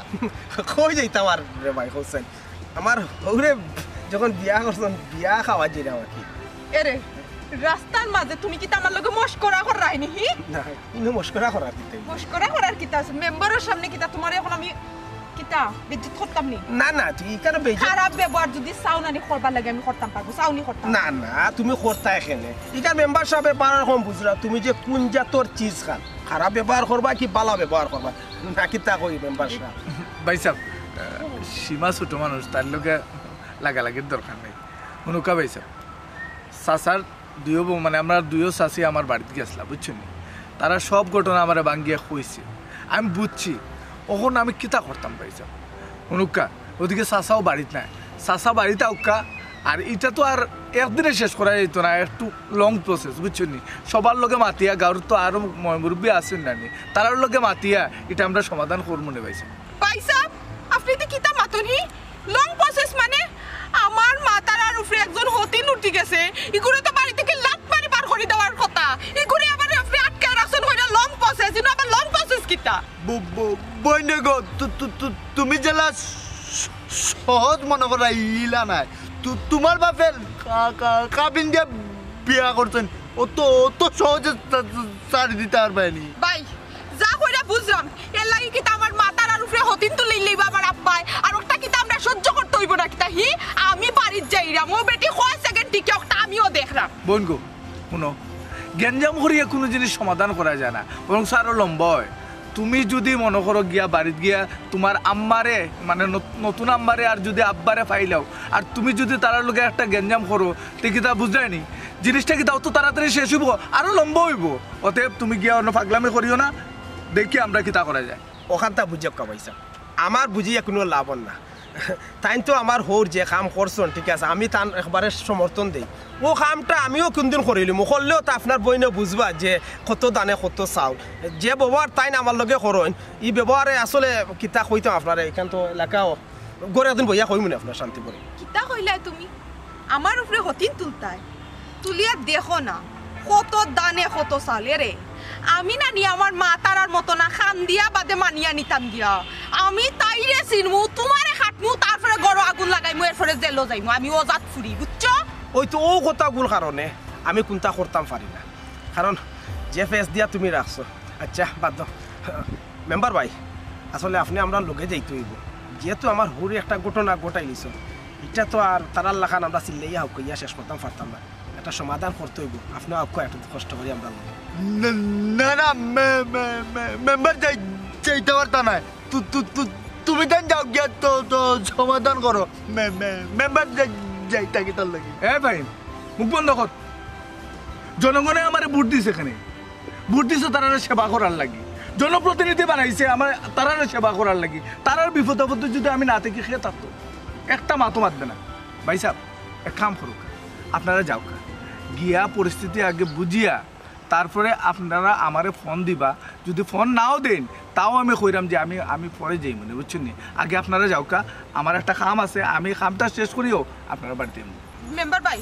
কই যাইতাম আর রে ভাই হোসেন? আমার হউরে যখন বিয়া করছইন, বিয়া খাওয়াত যাইরাম আর কি। এরে, রাস্তার মাঝে তুমি কিতা আমার লগে মস্করা কররায় নি, হি? না, কুনু মস্করা করার কিতা? মস্করা করার কিতা আছে? মেম্বারর সামনে কিতা তুমারে অখন আমি কিতা বেইজ্জত করতাম নি? না না, তুই ইখানো বেইজ্জত। খারাপ ব্যবহার যদি চাও না নি করবার লাগে, আমি করতাম পারবো, চাও নি করতাম। না না, তুমি করতায় কেনে? ইখান মেম্বার সাবে পাড়ার কম বুঝরা, তুমি যে কুন জাতর চিজ খান, খারাপ ব্যবহার করবা কি বালা ব্যবহার করবা? না কিতা কই মেম্বার সাব? ভাইসাব, সীমা ছোট মানুষ, তার লগে লাগালাগির দরকার নাই। হুনুক্কা ভাইসাব, চাচার দুইও বউ, মানে, আমরার দুইও চাচি আমার বাড়িত গেছলা, বুঝছো নি? তারা সব ঘটনা আমারে ভাঙ্গিয়া কইছে, আমি বুঝছি। অখন আমি কিতা করতাম ভাইসাব? হুনুক্কা, ওদিকে চাচাও বাড়িত নাই, চাচা বাড়িত আউক্কা। আর ইটা তো আর একদিনে শেষ করা যাইতো না, একটু লং প্রসেস, বুঝছো নি? সবার লগে মাতিয়া, গাঁওর তো আরো ময়-মুরব্বি আছইন না নি, তারার লগে মাতিয়া ইটা আমরা সমাধান করমু নে ভাইসাব। ভাইসাব, আপনে ইতা কিতা মাতইন হি? লং প্রসেস মানে? আমার মাতারার উপরে একজন হতিন উঠি গেছে, ইগুরে তো বাড়ি থাকি লাত মারি বার করি দেওয়ার কথা, ইগুরে আবার আপনে আটকায় রাখছইন কইরা লং প্রসেস, ইনো আবার লং প্রসেস কিতা? ব- ব- বইন গো, তু- তু- তু- তুমি যেলা স- সহজ মনো কররায় ইলা নায়। তু- তুমার বাপে কা- কা- কাবিন দিয়া বিয়া করছইন, অত অত সহজে ছা- ছা- ছাড়ি দিতা পারবায় নি। ভাই, যা কইরা বুঝলাম, এর লাগি কিতা আমার মাতারার উপরে হতিন তুলিলাইবা আমার আব্বায়, আর ওটা কিতা আমরা সহ্য করতে অইবো না কিতা? হি, আমি বাড়িত যাইরাম, অউ বেটি কয় সেকেন্ড টিকে ওটা আমিও দেখরাম। বইন গো, হুনো, গেঞ্জাম করিয়া কুনু জিনিস সমাধান করা যায় না, বরং আরো লম্বা অয়। তুমি যুদি মনো করো গিয়া বাড়িত গিয়া তুমার আম্মারে, মানে, নত- নতুন আম্মারে আর যুদি আব্বারে ফাইলাও, আর তুমি যুদি তারার লগে একটা গেঞ্জাম করো, তে কিতা বুঝরায় নি? জিনিসটা কিতা অত তাড়াতাড়ি শেষ অইবো, আরো লম্বা অইবো। অতএব তুমি গিয়া অনো ফাগলামি করিও না, দেখি আমরা কিতা করা যায়। অখানতা বুঝউক্কা ভাইসাব, আমার বুঝিয়া কুনু লাভ অর না। তাইন তো আমার হউর যে কাম করছইন, ঠিক আছে, আমি তান একবারে সমর্থন দেই। অউ কামটা আমিও কুনদিন করিলিমু, করলেও তো আপনার বইনে বুঝবা যে কত দানে কত চাউল। যে ব্যবহার তাইন আমার লগে করইন, ই ব্যবহারে আসলে কিতা কইতাম আপনারে, ইখান তো এলাকাও। ঘরে একদিন বইয়া কইমু নে আপনার শান্তি করে। কিতা কইলায় তুমি? আমার উপরে হতিন তুলতায়? তুলিয়া দেখো না, কত দানে কত চাউল। এরে, আমি না নি আমার মাতারার মতো না, কান্দিয়া বাদে মানিয়া নিতাম গিয়া। আমি তাইরে চিনমু, তুমারে কাটমু, তারপরে ঘরো আগুন লাগাইমু, এরপরে জেলো যাইমু। আমি অজাত ফুরি, বুঝছো? অউ তো অউ কথাগুর কারণে আমি কুনতা করতাম পারি না, কারণ যে ফেস দিয়া তুমি রাখছো। আচ্ছা, বাদ দেও। মেম্বার ভাই, আসলে আপনে আমরার লগে যাইতে অইবো, যেহেতু আমার হউরে একটা ঘটনা ঘটাইলিছইন, ইটা তো আর তারার লাখান আমরা চিল্লাইয়া হাউক্কাইয়া শেষ করতাম পারতাম না, একটা সমাধান করতে অইবো। আপনে আউক্কা একটু কষ্ট করি আমরার লগে। না, না, না, মে- মে- মে- মেম্বার যাই- যাইতা পারতা নায়। তু- তু- তু- তুমি তাইন যাও গিয়া তো তো সমাধান করো। মে- মে- মেম্বার যাই- যাইতা কিতার লাগি? এ ভাই, মুখ বন্ধ কর। জনগণে আমারে ভোট দিছে কেনে? ভোট দিছে তারারে সেবা করার লাগি, জনপ্রতিনিধি বানাইছে আমার তারারে সেবা করার লাগি। তারার বিপদ আপদে যুদি আমি না থাকি, কে থাকতো? একটা মাতও মাতবে না। ভাইসাব, এক কাম করউক্কা, আপনারা যাউক্কা, গিয়া পরিস্থিতি আগে বুঝিয়া তারপরে আপনারা আমারে ফোন দিবা। যুদি ফোন নাও দেইন, তাও আমি কইরাম যে আমি আমি পরে যাইমু নে, বুঝছইন নি? আগে আপনারা যাউক্কা, আমার একটা কাম আছে, আমি কামটা শেষ করিও আপনারার বাড়িত আইমু। মেম্বার ভাই,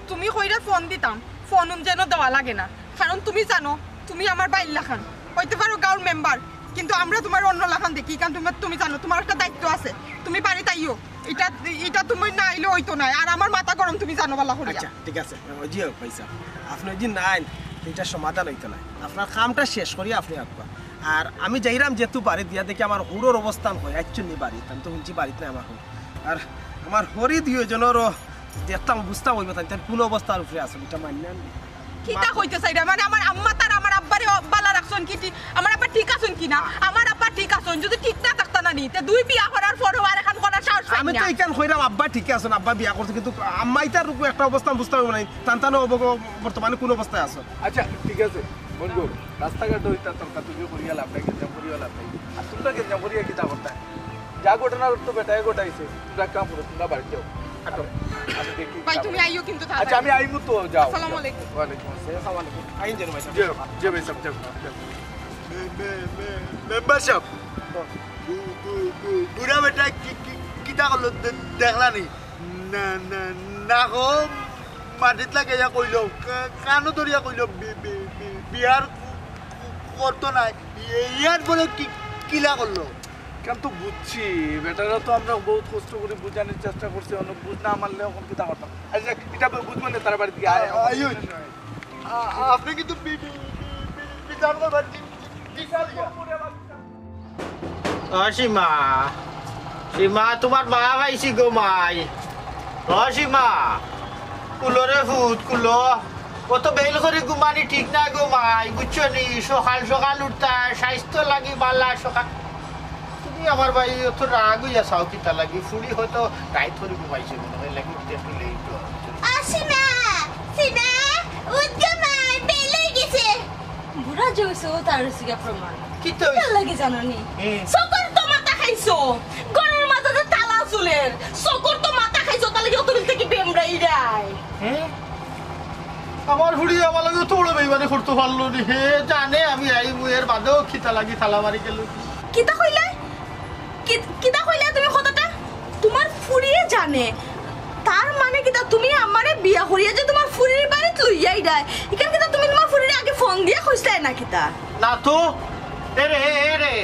তুমি কইরা ফোন দিতাম, ফোন উন যেন দেওয়া লাগে না, কারণ তুমি জানো তুমি আমার ভাইর লাখান। অইতে পারো গাঁওর মেম্বার, কিন্তু আমরা তুমারে অন্য লাখান দেখি, কারণ তুমি তুমি জানো তুমার একটা দায়িত্ব আছে, তুমি বাড়িত আইও। ইটা ইটা তুমি না আইলে অইতো নায়, আর আমার মাথা গরম তুমি জানো ভালা করিয়া। আচ্ছা, ঠিক আছে, জি হোক ভাইসাব, আপনে যুদি না আইন, ইটা সমাধান অইতো নায়। আপনার কামটা শেষ করি আপনে আউক্কা। আর আমি যাইরাম যেহেতু বাড়িত, গিয়া দেখি আমার হউরর অবস্থান কই, আইচ্ছইন নি বাড়িত, আমি তো হুনছি বাড়িত নাই আমার হউর। আর আমার হউরি দুইও জনরও দেখতাম, বুঝতাম অইবো তাইন, তাইন কুন অবস্থার উপরে আছইন, ইটা মাইন্না নি। কিতা কইতে চাইরা? মানে আমার আম্মাতারা আমার আব্বারে বালা রাখছইন কি? টি- আমার আব্বা ঠিক আছইন কি না? আমার আব্বা ঠিক আছইন, যুদি ঠিক না থাকতা না নি, তে দুই বিয়া করার পরেও আর এখান করার সাহস পাইন না। আমি তো ইখান কইরাম আব্বা ঠিক আছইন, আব্বা বিয়া করছইন, কিন্তু আম্মাইতার রূপে একটা অবস্থা বুঝতাম অইবো না, তান তানও অব- বর্তমানে কুন অবস্থায় আছইন। আচ্ছা, ঠিক আছে, বইন গো, রাস্তাঘাটো ইতা তর্কাতর্কি করিয়া লাভ নাই, গেঞ্জাম করিয়া লাভ নাই। আর তুমরা গেঞ্জাম করিয়া কিতা করতায়? যা ঘটনা তো বেটায় ঘটাইছে, তুমরা এক কাম করো, তুমরা বাড়িত যাও। আটো, আমি দেখি ভাই, তুমি আইও কিন্তু তাড়াতাড়ি। আচ্ছা, আমি আইমু তো, যাও। আসসালামু আলাইকুম। ওয়ালাইকুম আসসালাম। আসসালামু আলাইকুম। আইন যেন ভাই, যাও, যাও ভাই সাব, যাও, যাও। মে- মে- মে- মেম্বার সাব, বু- বু- বু- বুড়া বেটা কি- কি- কিতা করলো দে- দেখলা নি? না, না, না গো, মাটিত লাগাইয়া কইলো, কা- কানো ধরিয়া কইলো, বি- বি- বি- বিয়ার ক- ক- করতো নায়। এ- ইয়ার পরে কি- কিলা করলো? ইখান তো বুঝছি, বেটারে তো আমরা বউত কষ্ট করি বুঝানির চেষ্টা করছি, অনো বুঝ না মানলে অখন কিতা করতাম? আচ্ছা, ইটা বুঝবো না, তার বাড়িত গিয়া আয়। আ- আইও। আ- আপনে কিন্তু বি- বি- বি- বি- বিচার করবার দিন, বিচার করবো রে বাবা। অসীমা, সীমা, তুমার মা পাইছি গো মাই। ও সীমা, কুলো রে ফুত, কুলো। অত বেইল করি ঘুমানি ঠিক না গো মাই, বুঝছো নি? সকাল সকাল উঠতা, স্বাস্থ্য লাগি বালা সকাল। তুমি আমার ভাই অত রাগ অইয়া চাও কিতা লাগি? ফুড়ি হয়তো রাইত করি ঘুমাইছে মনে হয়, লাগি উঠতে একটু লেট হয়। আসি না, সিনা, উঠ গো মাই, বেইল অই গেছে। বুড়া যে অইছে, ও তার অইছে গিয়া প্রমাণ। কিতা কিতা অইছে? লাগে জানো নি? হুম। চকুর তো মাথা খাইছো। ঘরর মাঝে যে তালা ঝুলের। চকুর তো মাথা খাইছো, তাইলে কি অত বেইল থাকি বেমরাই যায়? হুম? আমার ফুড়ি আমার লগে অত বড় বেইমানি করতে পারলো নি। হে জানে আমি আইমু, এর বাদেও কিতা লাগি তালা মারি গেল। কিতা কইলে? কি-, কিতা কইলে তুমি কথাটা? তুমার ফুড়িয়ে জানে। তার মানে কিতা, তুমি আমারে বিয়া করিয়া যে তুমার ফুড়ির বাড়িত লইয়া আইরায়, ইখান কিতা তুমি তুমার ফুড়িরে আগে ফোন দিয়া কইছলায় না কিতা? না তো। এরে, এরে,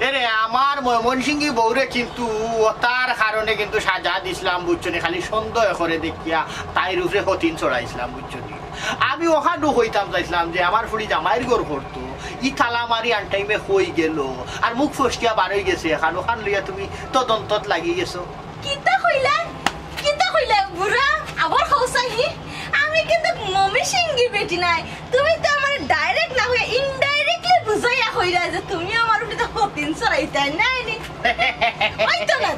এরে, আমার ময়মনসিংহী বউরে কিন্তু অতার কারণে কিন্তু সাজা দিছলাম, বুঝছো নি? খালি সন্দেহ করে দেখিয়া তাইর উপরে হতিন চড়াইছলাম, বুঝছো নি? আমি অখানউ কইতাম চাইছলাম যে আমার ফুড়ি জামাইর ঘর করতো, ই তালা মারি আনটাইমে কই গেল, আর মুখ ফসকিয়া বারই গেছে, অখান অখান লইয়া তুমি তদন্তত লাগি গেছো। কিতা কইলা? কিতা কইলা বুড়া? আবার কওছাই নি? আমি কিন্তু মমি সিংগি বেটি নায়। তুমি তো আমারে direct না কইয়া indirectly বুঝাইয়া কইলা যে তুমি আমার উপরে তো হতিন চড়াইতায় নায় নি। ওই তো না।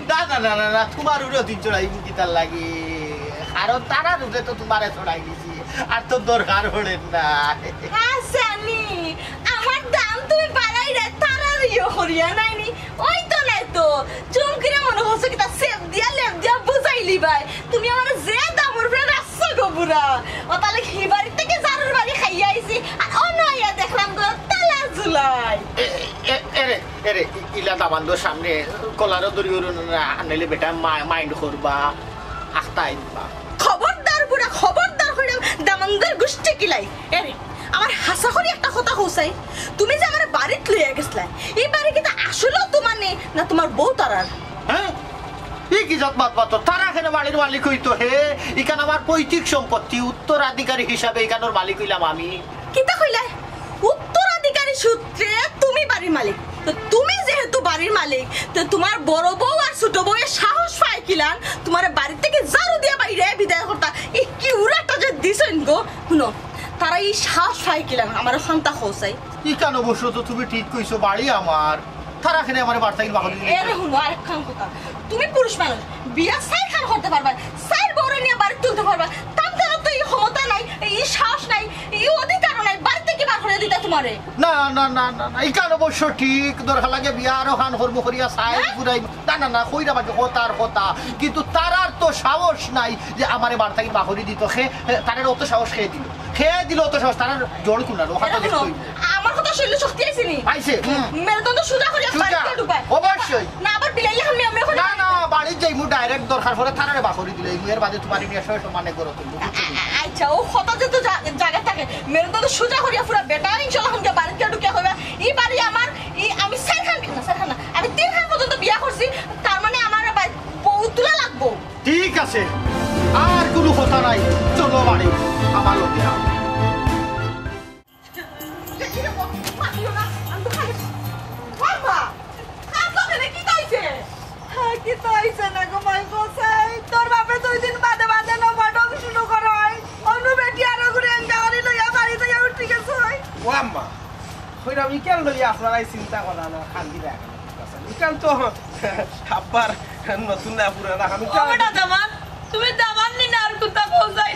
না, না, না, না, না, তুমার উপরে হতিন চড়াইমু কিতার লাগি? কারণ তারার উপরে তো তুমারে চড়াই দিছি, আর তো দরকার পড়ে না। হাছানি, আমার দাম তুমি বাড়াইরায়, তারার ইয়ে করিয়া নায় নি। ওই তো নায় তো, চুমকিরে মনে করছো কিতা, সেপ দিয়া লেপ দিয়া বুঝাইলিবায়। তুমি আমারে যে দামর উপরে রাখছো গো বুড়া, অতার লাগি হি বাড়ি থাকি জারুর বাড়ি খাইয়া আইছি, আর অনো আইয়া দেখলাম গো তালা ঝুলাই। এ, এ, এরে, এরে, ই-, ইলা দামান্দর সামনে কলারও দড়ি উড়ো না, আনলে বেটা মা-, mind করবা, আখতা আইবা। খবরদার বুড়া, খবরদার কইরাম, দামান্দর গুষ্টি কিলাই। এরে, আমার হাছা করি একটা কথা কওছাই, তুমি যে আমারে বাড়িত লইয়া গেছলায়, ই বাড়ি কিতা আসলেও তুমার নি, না তুমার বউ তারার? হ্যাঁ? ই কি জাত মাত মাতো? তারা কেনে বাড়ির মালিক অইতো হে? ইখান আমার পৈতৃক সম্পত্তি, উত্তরাধিকারী হিসাবে ইখানর মালিক অইলাম আমি। কিতা কইলায়? উত্তরাধিকারী সূত্রে তুমি বাড়ির মালিক। তো তুমি যেহেতু বাড়ির মালিক, তো তুমার বড় বউ আর ছোট বউয়ে সাহস পায় কিলান তুমারে বাড়ি থাকি জারু দিয়া বাইরে বিদায় করতা? ই কি উড়াটা যে দিছইন গো। হুনো, তারা ই সাহস পায় কিলান, আমারে অখানতা কওছাই। ইখান অবশ্য তো তুমি ঠিক কইছো, বাড়ি আমার। তারা কেনে আমারে বাড়ি থাকি বার করি দিলে? এরে হুনো, আরেকখান কথা, তুমি পুরুষ মানুষ, বিয়া চাইরখান করতে পারবায়, চাইর বউরে নিয়া বাড়িত তুলতে পারবায়, তান তারা তো ই ক্ষমতা নাই, ই সাহস নাই, ই অধিকারও নাই, বাড়ি থাকি বার করি দিতা তুমারে। না, না, না, না, না, ইখান অবশ্য ঠিক, দরকার লাগে বিয়া আরোখান করমু করিয়া চাইর হ্যাঁ? ঘুরাই। না, না, না, কইরা বাকি কথা আর কথা, কিন্তু তারার তো সাহস নাই যে আমারে বাড়ি থাকি বার করি দিতো। হে, হে, তারার অত সাহস কে দিল? কে দিল অত সাহস? তারার জোর কুনার, অখানতা এরে দেখতে হুনো, অইবো। আমার কথা শুনলে শক্তি আইছে নি? আইছে, হুম। মেরুদণ্ড সোজা করিয়া সোজা। বাড়িত ঢুকায়। অবশ্যই। না, আবার বিলাই লাখান মেও মেও করি না, না, বাড়িত যাইমু direct, দরকার পড়ে তারারে বার করি দিলে, এর বাদে তুমারে নিয়া সয় সমানে গড় তুলবো, বুঝছো নি? আ-, আ-, আচ্ছা, ও কথা যে তো জা-, জায়গা থাকে। মেরুদণ্ড সোজা করিয়া পুরা বেটা ইনশাআল্লাহ হুনকে বাড়িত ঢুকিয়া কইবা, ই বাড়ি আমার, ই আমি চাইরখান, না, চাইরখান না, আমি তিনখান পর্যন্ত বিয়া করছি, তার মানে আমার বাড়িত বউ তুলা লাগবো। ঠিক আছে, আর কুনু কথা নাই, চলো বাড়ি, আমার লগে আও। দেখি রে, মাতিও না, আমি তো খালি, বাবা, কার তো কেনে কিতা অইছে? হ্যাঁ, কিতা অইছে না গো মাই গো, সাই, তোর বাপে দুই দিন বাদে বাদে নবাডং শুরু করে হয়, অনু বেটি আরো ঘুরে এঙ্গাওয়ারি লইয়া বাড়ি যাইয়া উঠি গেছে হয়। ও আম্মা, কইরাম ইখান লইয়া আপনারাই চিন্তা করা না, খান্দি রাখেন। ইখান তো আব্বার নতুন না পুরানা, আমি ও বেটা দামান, তুমি দামান নি না আর কুতা পৌঁছাই।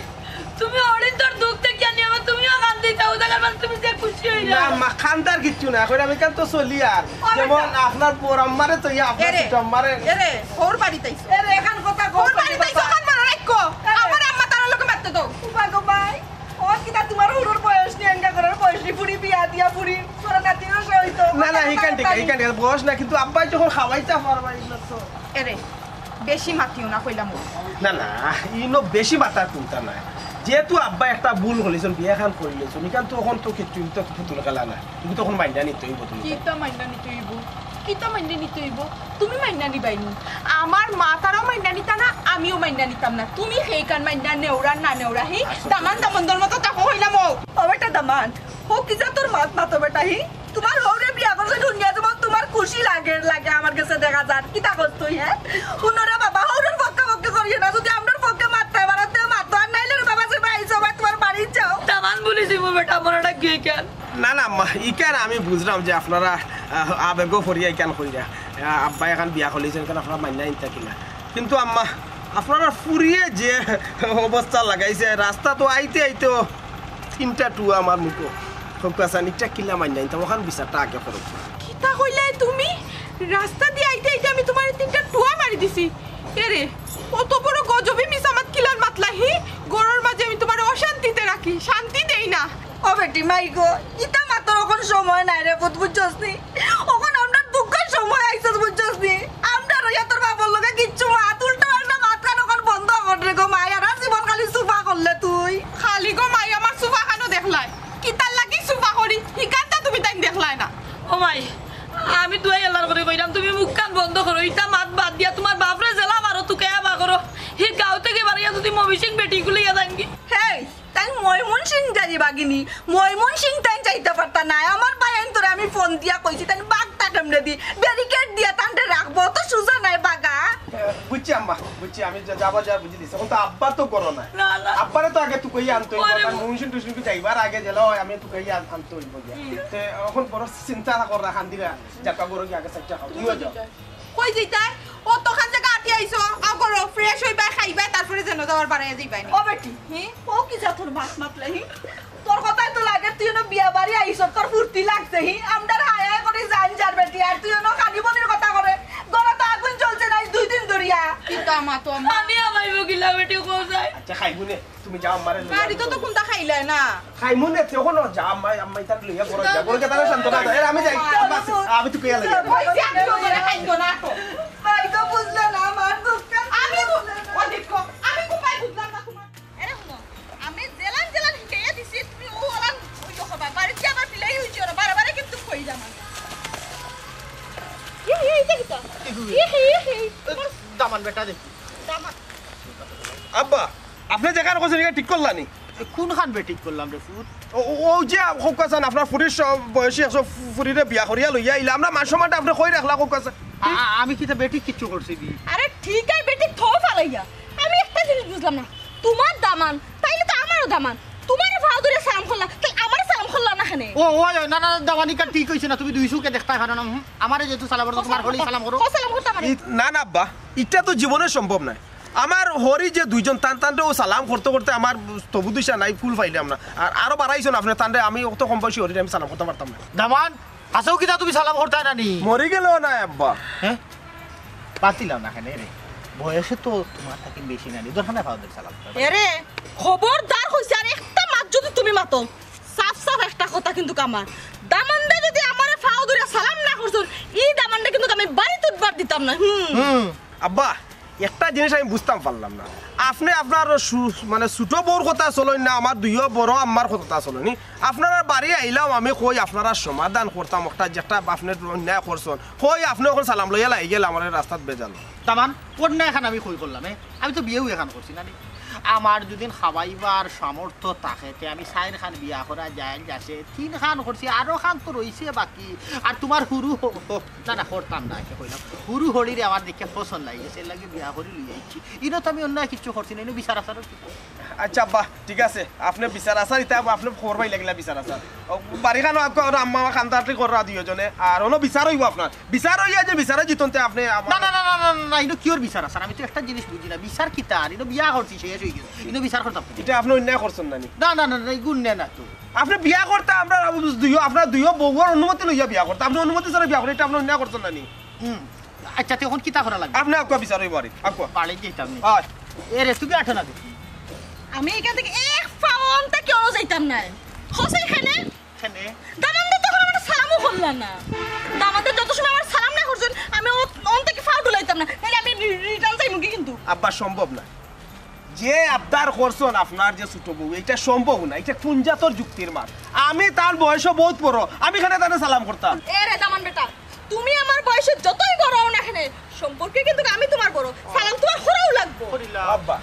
তুমি অরিন্দর দুঃখ দেখিয়া নিয়মে তুমিও কান্দিতা, ও জায়গার মানে তুমি যে খুশি হইলা। না, মা, কান্দার কিচ্ছু না, কইরাম ইখান তো চলি আর। ও বেটা। যেমন আপনার বড় আম্মারে তো ইয়া, আপনার এরে, ছোট আম্মারে। এরে, ওর বাড়িত আইছো। এরে, এখান কথা কও, ওর বাড়িত আইছো, কথা। ওখান মনে রাখো। এরে। আমার আম্মা তার লোকে মারতে দাও। উবা গো ভাই। ও কিতা তোমার হুরুর বয়স নি, এঙ্গা করার বয়স নি, ফুড়ি বিয়া দিয়া ফুড়ি, তোরা নাতি রসা হইতো। না, না, ইখান ঠিক, ইখান ঠিক, বয়স না, কিন্তু আব্বাই যখন খাওয়াইতা পারবা, ইগুলো তো। এরে, বেশি মাতিও না, কইলাম। না, না, ইনো বেশি মাতার কুন্তা নাই। যেহেতু আব্বা একটা ভুল করিলিছইন, বিয়া খান করিলিছইন, ইখান তো অখন তো কিচ্ছু, ইতো তো পুতুল খেলা না। তুমি তো অখন মাইনা নিতে হইব তুমি। কিতা মাইনা নিতে হইব? কিতা মাইনা নিতে হইব? তুমি মাইনা নিবাই নি? আমার মা তারাও মাইনা নিতা না, আমিও মাইনা নিতাম না। তুমি হেইখান মাইনা নেওরা না নেওরা, হি? আসলে দামান দামান্দর মতো থাকো হইলাম ও। ও বেটা দামান, ও কি জাতর মাত মাতো বেটা, হি? তোমার হউরে বিয়া করছে দুনিয়া, তোমার, তোমার খুশি লাগে, লাগে। আজাদ, কিতা করছ তুই, হ্যাঁ? হুনো রে বাবা, হউরর পক্ষে পক্ষে করিও না। যদি আমরার পক্ষে মাততায় পারো তে মাতো, আর নাইলে রে বাবা, যে ভাই সবাই তোমার বাড়ি যাও। দামান বলি দিমু বেটা, মনে রাখিও ইখান। না, না, আম্মা, ইখান আমি বুঝলাম যে আপনারা, আহ, আবেগো পড়িয়া ইখান কইরা। আহ, আব্বা ইখান বিয়া করলিছইন, ইখান আপনারা মাইনা নিতা কিলা। কিন্তু আম্মা, আপনারা ফুরিয়ে যে অবস্থা লাগাইছে, রাস্তা তো আইতে আইতে তিনটা টুয়া আমার মুখো। কউক্কা চাইন, ইটা কিলা মাইনা নিতা, অখান বিচারটা আগে করো। কিতা কইলায় তুমি? রাস্তা দি আইতে আইতে আমি তুমারে তিনটা টুয়া মারি দিছি। এরে, অত বড় গজবি মিছা মাত কিলার মাতলা হি? ঘরর মাঝে আমি তুমারে অশান্তিতে রাখি, শান্তি দেই না। ও বেটি মাই গো, ইতা মাতর অখন সময় নায় রে পুত, বুঝছস নি? অখন আমরার দুঃখর সময় আইছস, বুঝছস নি? আমরার অইয়া তোর বাপর লগে কিচ্ছু মাত, উল্টা পাল্টা মাত কান অখন বন্ধ কর রে গো মাই, আর জীবন খালি সুফা করলে তুই। খালি গো মাই, আমার সুফা খানো দেখলায়, কিতার লাগি সুফা করি, হিকানটা তুমি তাইন দেখলায় না। ও মাই, আমি দুয়াই আল্লাহর করি কইরাম, তুমি মুখ কান বন্ধ করো, ইতা মাত বাদ দিয়া তুমার বাপরে যেলা মারো, তুকাইয়া বার করো। হি গাঁও থাকি বারইয়া যদি মমিসিং বেটি গুলাইয়া যাইন গি। হেই, তাইন ময়মনসিং যাইবা গি নি, ময়মনসিং তাইন যাইতা পারতা নায়। আমার ভাইয়াইন্তরে আমি ফোন দিয়া কইছি, তাইন বাগতা কেমনে দি, ব্যারিকেড দিয়া তানরে রাখবো, অত সুজা নায় বাগা। এ, বুঝছি আম্মা, বুঝছি, আমি যা-, যাবার যা বুঝি দিছি। অখন তো আব্বা তো করো না। না, না। আব্বারে তো আগে তুকাইয়া আনতে অইবো, ওরে কারণ মমিসিং টুসিং যাইবার আগে যেলা অয়, আমি তুকাইয়া আন-, আনতে অইবো গিয়া। হুম। তে অখন বড় চিন্তা না কররা, কান্দিরা, যাতা করো গিয়া আগে সাইডটা খাও, তুমিও যাও। কই যাইতায়? অতখান জাগা আটি আইছো, আও করো, ফ্রেশ অইবায়, খাইবায়, তারপরে যেন যাওয়ার বারইয়া যাইবায় নি। ও বেটি, হি? ও কি জাতর মাত মাতলা হি? তোর কথায় তো লাগে তুই অনো বিয়া বাড়ি আইছস, তোর ফুর্তি লাগছে হি? আমরার হায় হায় করি জান যার বেটি, আর তুই অনো খানি বনির কথা করে। ঘরো তো আগুন জ্বলছে নাই দুই দিন ধরিয়া। কিতা মাতো আম্মা? আমি আমাইবো কিলা বেটি কও যায়। আচ্ছা, খাইবো নে। তুমি যাও, আম্মারে লইয়া বাড়িত তো কুন্তা খাইলায় না। খাইমু নে, তে অখন যাও, আম্মা, আম্মা ইতারে লইয়া ঘরো যাও। ঘরো গিয়া তারে সান্ত্বনা দাও। এরে, আমি যাই, আম্মা, আমি তুকাইয়া লইয়া যাই। কইছি আমি লইয়া খাইতো না তো। ভাই তো বুঝলে না, আমার দুঃখ। আমি বু-, ও দেখো, আমি কুপাই বুঝলাম না তোমার। এরে হুনো, আমি যেলান যেলান হিকাইয়া দিছি, তুমি অউ অলান অইও কবা। বাড়িত গিয়া আবার বিলাই অইছো না, বারে বারে কিন্তু কইলাম আমি। ই, ই, ইটা কিতা? ই, ই, ই, ই, তোমার দামান বেটা দেখি। দামান। আব্বা, আপনে যেখান কইছইন, ইখান ঠিক করলা নি? এ, কুনখান বে ঠিক করলাম রে পুত? ও, ও, অউ যে কউক্কা চাইন, আপনার ফুরির স-, বয়সী একজন ফু-, ফুরিরে বিয়া করিয়া লইয়া আইলা, আমরার মান সম্মানটা আপনে কই রাখলা কউক্কা চাইন? আ-, আ-, আমি কিতা বেঠিক কিচ্ছু করছি নি? আরে ঠিক আছে, বেঠিক থো ফালাইয়া। আমি একটা জিনিস বুঝলাম না, তুমার দামান, তাইলে তো আমারও দামান। তুমারে ফাও ধরিয়া সালাম করলা, তাইলে আমারে সালাম করলা না কেনে? ও, ও, ও, না, না, দামান, ইখান ঠিক অইছে না, তুমি দুই চউখে দেখতায় পারো না, হুম? আমারে যেহেতু সালাম করো, তুমার হরি সালাম করো। ও সালাম করতাম আরে। ই-, না, না, আব্বা, ইটা তো জীবনে সম্ভব নায়। আমার হরি যে দুইজন, তান তানরে অউ সালাম করতে করতে আমার তবু দিশা নাই, কুল পাইলাম না। আর আরো বাড়াইছইন আপনে তানরে, আমি অত কম বয়সী হরিরে আমি সালাম করতাম পারতাম না। দামান, আছাউ কিতা তুমি সালাম করতায় না নি? মরি গেলেও নায় আব্বা। হ্যাঁ? পাতিলাও না কেনে রে? বয়সে তো তুমার থাকি বেশি নানি, দরকার নাই ফাও ধরি সালাম করতায়। এরে, খবরদার কইছি, আর একটা মাত যদি তুমি মাতো, সাফ সাফ একটা কথা কিন্তুক আমার, দামান্দে যদি আমারে ফাও ধরিয়া সালাম না করছইন, ই দামান্দরে কিন্তুক আমি বাড়িত উঠবার দিতাম না। হুম। হুম। আব্বা, একটা জিনিস আমি বুঝতাম পারলাম না। আপনে আপনার সু-, মানে, ছোট বউর কথা চলইন না, আমার দুইও বড় আম্মার কথা চলইন নি। আপনারার বাড়ি আইলাম, আমি কই আপনারার সমাধান করতাম, একটা যেটা আপনে অন্যায় করছইন, কই আপনে অখন সালাম লইয়া লাগি গেলা, আমারে রাস্তাত ভেজাল। দামান, অন্যায় খান আমি কই করলাম, এ? আমি তো বিয়াউ এখান করছি না নি। আমার যদি খাওয়াইবার সামর্থ্য থাকে, তে আমি চাইরখান বিয়া করা যায়, যাছে তিনখান করছি, আরোখান তো রইছে বাকি। আর তুমার হুরু হ-, হ-, না, না, করতাম না, একে কইলাম। হুরু হরিরে আমার দেখিয়া পছন্দ লাগি গেছে, এর লাগি বিয়া করি লই আইছি। ইনো তো আমি অন্যায় কিচ্ছু করছি না, ইনো বিচার আচারর কিতা? আচ্ছা আব্বা, ঠিক আছে, আপনে বিচার আচার ইতা আপনে খবর পাইলা কিলা বিচার আচার। ও, বাড়িখানো আক্কা ওরা আম্মা কান্দাকাটি কররা দুইওজনে, আর অনো বিচার অইবো আপনার। বিচার অইয়া যে বিচারে জিতইন তে আপনে আমার না, না, না, ইনো কিওর বিচার আচার? আমি তো একটা জিনিস বুঝি না, বিচার কিতা? আর ইনো বিয়া করছি, শেষ অই গেছে, ইনো বিচার করতাম না। ইটা আপনে অন্যায় করছইন না নি? না, না, না, না, ইগু অন্যায় না তো। আপনে বিয়া করতা, আমরা দুইও, আপনার দুইও বউর অনুমতি লইয়া বিয়া করতা, আপনে অনুমতি ছাড়া বিয়া করতা, ইটা আপনে অন্যায় করছইন না নি? হুম। আচ্ছা, তে অখন কিতা করা লাগবো? আপনে আক্কা বিচার অইবো আরে, আক্কা। বাড়ি যাইতাম নি। হয়। এরে, তুমি আঠো না দেখি। আমি ইখান থাকি এক পাও অন থাকি অনো যাইতাম নায়। কইছি কেনে? কেনে? দামান্দে তো অখন আমারে সালামও করলা না। দামান্দে যত সময় আমারে সালাম না করছইন, আমি অ-, অন থাকি পাও ডুলাইতাম না। নাইলে আমি রি-, return যাইমুগি কিন্তুক। আব্বা, সম্ভব না। যে আবদার করছইন আপনার যে ছোট বউ, ইটা সম্ভব না। ইটা কুন জাতর যুক্তির মাত? আমি তার বয়সও বউত বড়, আমি কেনে তারে সালাম করতাম? এরে দামান বেটা, তুমি আমার বয়সে যতই বড় অও না কেনে, সম্পর্কে কিন্তুক আমি তুমার বড়। সালাম তুমার করাউ লাগবো। আব্বা,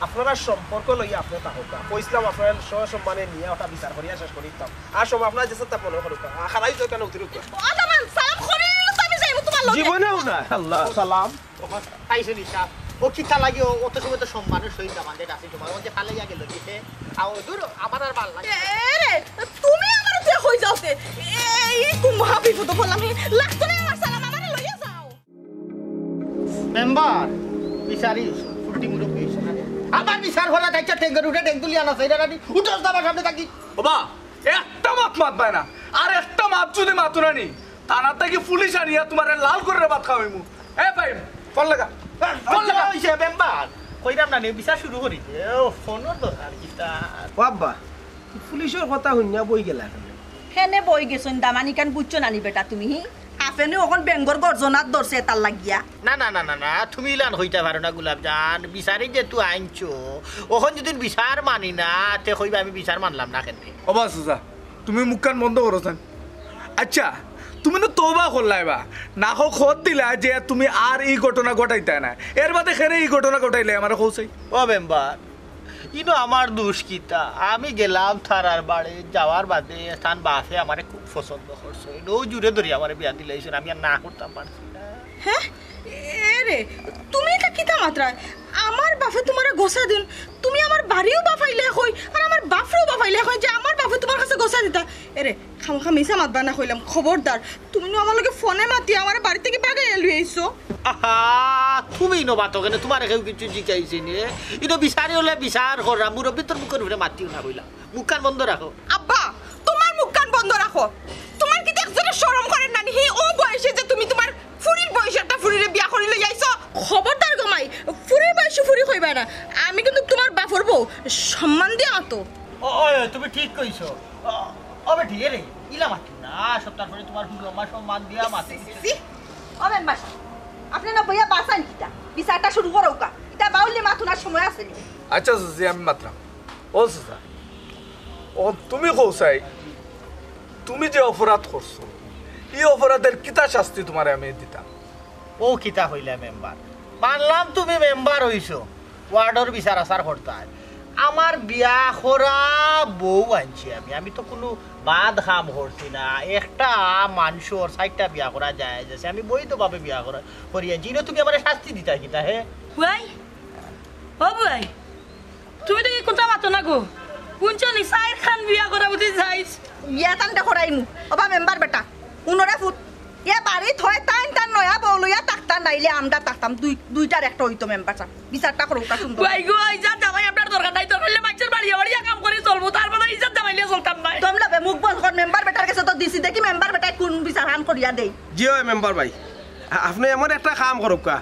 আপনারার সম্পর্ক লইয়া আপনে থাকউক্কা। কইছলাম আপনারারে সসম্মানে নিয়া ওটা বিচার করিয়া শেষ করি দিতাম। আর সব আপনারা যে চিন্তা মনে করউক্কা। আর খাড়াই তো কেনে উঠি রউক্কা। ও দামান, সালাম করিয়া তো আমি যাইমু তুমার জীবনেও না। আল্লাহ। সালাম। আইসো নিশা। ও কিতা লাগি ও অত সময় তো সম্মানের সহিত দামান্দে ডাকছি তোমার। ও যে ফালাইয়া গেল দিতে। আও দূর, আমার আর ভালা লাগে না। এ রে, তুমি আমার তুই কই যাওতে? এই কোন মহা বিপদ বললাম হে। লাগতো না আমার সালাম, আমারে লইয়া যাও। মেম্বার, বিচারি ফুটি মুরব্বী হইছে না। আমার বিচার করা দেখছে ঠেঙ্গের উঠে ঠেঙ্গুলি আনা চাইরা রানি। উঠোস না আমার সামনে থাকি। ওবা, একটা মাত মাতবায় না। আর একটা মাত যদি মাতো না নি, থানা থাকি পুলিশ আনিয়া তোমারে লাল করিয়া ভাত খাওয়াইমু। এ ভাই, ফোন লাগা। ফোন লাগা। হইছে মেম্বার। কইরাম না নি, বিচার শুরু করি দে। ও, ফোনর দরকার কিতা? ও আব্বা, পুলিশর কথা হুনিয়া বই গেলা কেনে? হেনে বই গেছইন দামানি কান বুঝছো না নি বেটা তুমি? হি? আপনে অখন বেঙ্গর গর্জনাত ধরছে তার লাগিয়া। না না না না না, তুমি ইলান হইতা পারো না গুলাব জান। বিচারি যে তুই আনছো, অখন যদি বিচার মানি না, তে কইবা আমি বিচার মানলাম না কেনে। ওবা চাচা, তুমি মুখখান বন্ধ করো চান। আচ্ছা, তুমি তো তওবা করলাইবা, না হোক খত দিলা যে তুমি আর ই ঘটনা ঘটাইতায় না। এর বাদে কেরে ই ঘটনা ঘটাইলে আমারে কও চাই। ও মেম্বার, ইনো আমার দোষ কিতা? আমি গেলাম তারার বাড়ি, যাওয়ার বাদে তান বাপে আমারে খুব পছন্দ করছে। ও জুরে ধরি আমারে বিয়া দিলাইছইন, আমি আর না করতাম পারছি না। হ্যাঁ? এ রে, তুমি ইতা কিতা মাতরায়? আমার বাপে তোমারে গোসা দিন, তুমি আমার বাড়িও বাফাইলে কই, আর আমার বাপরেও বাফাইলে কই যে আমার বাপে তোমার কাছে গোসা দিতা। এ রে, খামোখা মিছা মাতবা না কইলাম, খবরদার। তুমি নু আমার লগে ফোনে মাতি আমার বাড়ি থাকি বাগাইয়া লই আইছো। আহা, তুমি ইনো মাতো কেনে? তোমারে কেউ কিছু জিকাইছে নি? ইনো বিচারি অইলে বিচার কররা, মুরব্বী তোর মুখর উপরে মাতিও না কইলাম। মুখখান বন্ধ রাখো। আব্বা, তোমার মুখখান বন্ধ রাখো। তোমার কিতা একজরে শরম করের না নি? হি, ও বয়সে যে তুমি তোমার ফুরির বয়সে একটা ফুরিরে বিয়া করি লই আইছো। খবরদার গো মাই, ফুরির বয়সে ফুরি কইবা না। আমি কিন্তু তোমার বাপর বউ, সম্মান দিয়া মাতো। ও, ওই, ওই, তুমি ঠিক কইছো। ও, ও বেটি, এ রে, ইলা মাতিও না। সপ্তাহ পরে তোমার হুজুর আমার সম্মান দিয়া মাতে। ছি, ছি, ছি। ও মেম্বার সাব, আপনে না বইয়া বাঁচান কিতা? বিচারটা শুরু করউক্কা। ইতা বাউল্লে মাতুনার সময় আছে নি? আচ্ছা চাচি, আমি মাতরাম। ও চাচা, ও তুমি কও চাই, তুমি যে অপরাধ করছো, ই অপরাধের কিতা শাস্তি তোমারে আমি দিতাম? ও কিতা কইলা মেম্বার? মানলাম তুমি মেম্বার অইছো, ওয়ার্ডর বিচার আচার করতায়। আমার বিয়া করা বউ আনছি আমি, আমি তো কুনু বাদ কাম করছি না। একটা মানষর চাইরটা বিয়া করা জায়েজ আছে, আমি বৈধভাবে বিয়া করা করি আনছি। ইনো তুমি আমারে শাস্তি দিতায় কিতা হে? বুয়াই, ও বুয়াই, তুমি তো ই কথা মাতো না গো। হুনছো নি, চাইর খান বিয়া করা বুঝি যাইস। বিয়া তানতে করাইমু। ওবা মেম্বার বেটা, হুনরে ফুত, এ বাড়িত হয় তাইন তান নয়া বউ লইয়া থাকতা, নাইলে আমরা থাকতাম। দুই, দুইটার একটা অইতো মেম্বার সাব। বিচারটা করউক্কা সুন্দর। বুয়াই গো, ইজ্জত জামাই আপনার দরকার নাই, দরকার অইলে মাইনষর বাড়িয়া বাড়িয়া কাম করি চলমু, তার বাদে ইজ্জত জামাই লইয়া চলতাম নায়। দম লবে, মুখ বন্ধ কর মেম্বার বেটার গেছে তো দিছি, দেখি মেম্বার বেটায় কুন বিচারখান করিয়া দেই। জি অয় মেম্বার ভাই, আ-, আপনে এমন একটা কাম করউক্কা,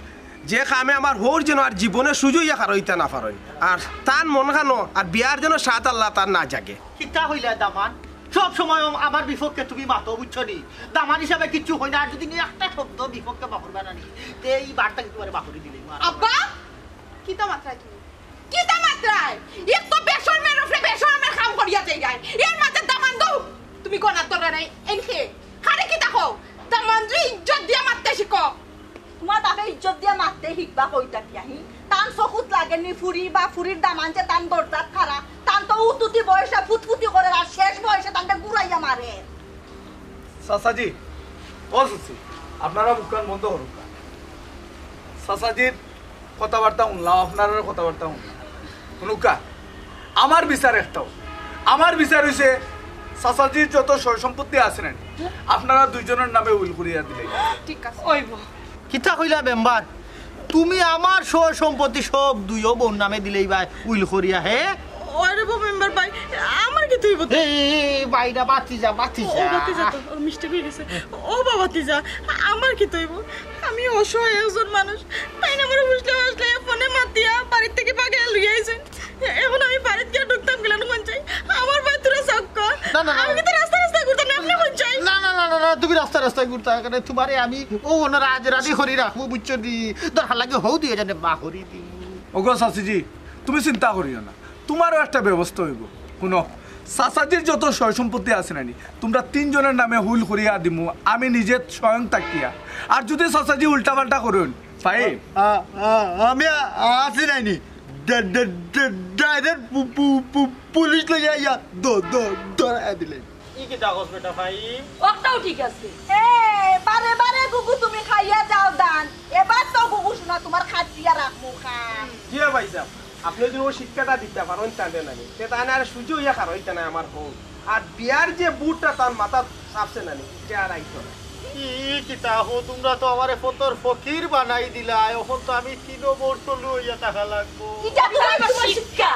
যে কামে আমার হউর যেন আর জীবনে সুজইয়া খারইতা না পারইন, আর তান মনখানো আর বিয়ার যেন সাত আল্লাহ তার না জাগে। কিতা কইলা দামান? সব সময় আমার বিপক্ষে তুমি মাতো, বুঝছো নি? দামান হিসাবে কিচ্ছু কই না, আর যদি নি একটা শব্দ বিপক্ষে বাপরবা না নি, তে ই বারটা কিন্তু তোমারে বাপরি দিলে। আব্বা, কিতা মাতরায় তুমি? কিতা মাতরায়? এক তো বেশরমের উপরে বেশরমের কাম করিয়া যাইরায়। এর মাঝে দামান্দু, তুমি গলাত ধররায় নাই, এনকে। কারে কিতা কও? দামান্দরে ইজ্জত দিয়া মাততে শিখো। তোমার বাপে ইজ্জত দিয়া মাততে শিখবা কইতা কিয়া হি? তান চকুত লাগেনি ফুরি বা ফুরির দামান যে তান দরজাত খাড়া, তান তো উতুতি বয়সে ফুতফুতি করের, আর শেষ বয়সে তানরে গুড়াইয়া মারের। চাচাজি, ও চাচি, আপনারা মুখখান বন্ধ করউক্কা। চাচাজির কথাবার্তা হুনলাম, আপনারার কথাবার্তা হুনলাম। হুনউক্কা, আমার বিচার একটাউ। আমার বিচার অইছে, চাচাজির যত সয় সম্পত্তি আছে না, আপনারা দুইজনর নামে উইল করিয়া দিলে। ঠিক আছে। অইবো। কিতা কইলা মেম্বার? তুমি আমার সয় সম্পত্তি সব দুইও বউর নামে দিলাইবায় উইল করিয়া, হে? ওরে বউ মেম্বার ভাই, আমার কিতা অইবো? এই, এই, এই, ভাই না, বাতি যা, বাতি ও যা। বাতি যা তো, ও মিষ্টি হয়ে গেছে। ও বাবা বাতি যা, আমার কিতা অইবো? আমি অসহায় একজন মানুষ, তাইন আমারে ফুসলে ফাসলে ফোনে মাতিয়া বাড়ির থাকি বাগাইয়া লইয়া আইছইন। এখন আমি বাড়িত গিয়া ঢুকতাম কিলান কইন চাই? আমার বায় তোরা চক্কর। না, না, না, আমি না। তো রাস্তা রাস্তা ঘুরতাম না, আপনে কইন চাই? না, না, না, না, না, তুমি রাস্তা রাস্তায় ঘুরতা কেনে? তোমারে আমি ও ওনারা আজ রাজি করি রাখমু, বুঝছো নি? দরকার লাগে হউ দুইও জনে বা করি দি। ওগো চাচিজি, তুমি চিন্তা করিও না, তোমারও একটা ব্যবস্থা অইবো। হুনো, চাচাজির যত সয় সম্পত্তি আছে না নি, তোমরা তিনজনর নামে উইল করিয়া দিমু, আমি নিজে স্বয়ং থাকিয়া। আর যদি চাচাজি উল্টা পাল্টা করইন, ভাই, আ-, আ-, আমি আ-, আছি নাইনি। ডা-, ডা-, ডা-, ডাইরেক্ট পু-, পু-, পু-, পুলিশ লইয়া আইয়া দ-, দ-, ধরাইয়া দিলে। ই কিতা কস বেটা ভাই? ওটাও ঠিক আছে। এ, বারে বারে গুগু তুমি খাই ইয়া যাও দান, এবার তো গুগু শোনা তোমার খাটিয়া রাখমু খান। জি ভাই সাহেব, আপনে যদি ও শিক্ষাটা দিতা পারইন তানে নানি, তে তানে আর সুজি অইয়া খারইতা নায় আমার হউর। আর বিয়ার যে বুটটা তার মাথাত চাপছে নানি, ইটা আর আইতো না। ই কিতা হো, তুমরা তো আমারে ফতর ফকির বানাই দিলায়, অখন তো আমি তিনো বউর তলু অইয়া থাকা লাগবো। ইটা তো তোমার শিক্ষা।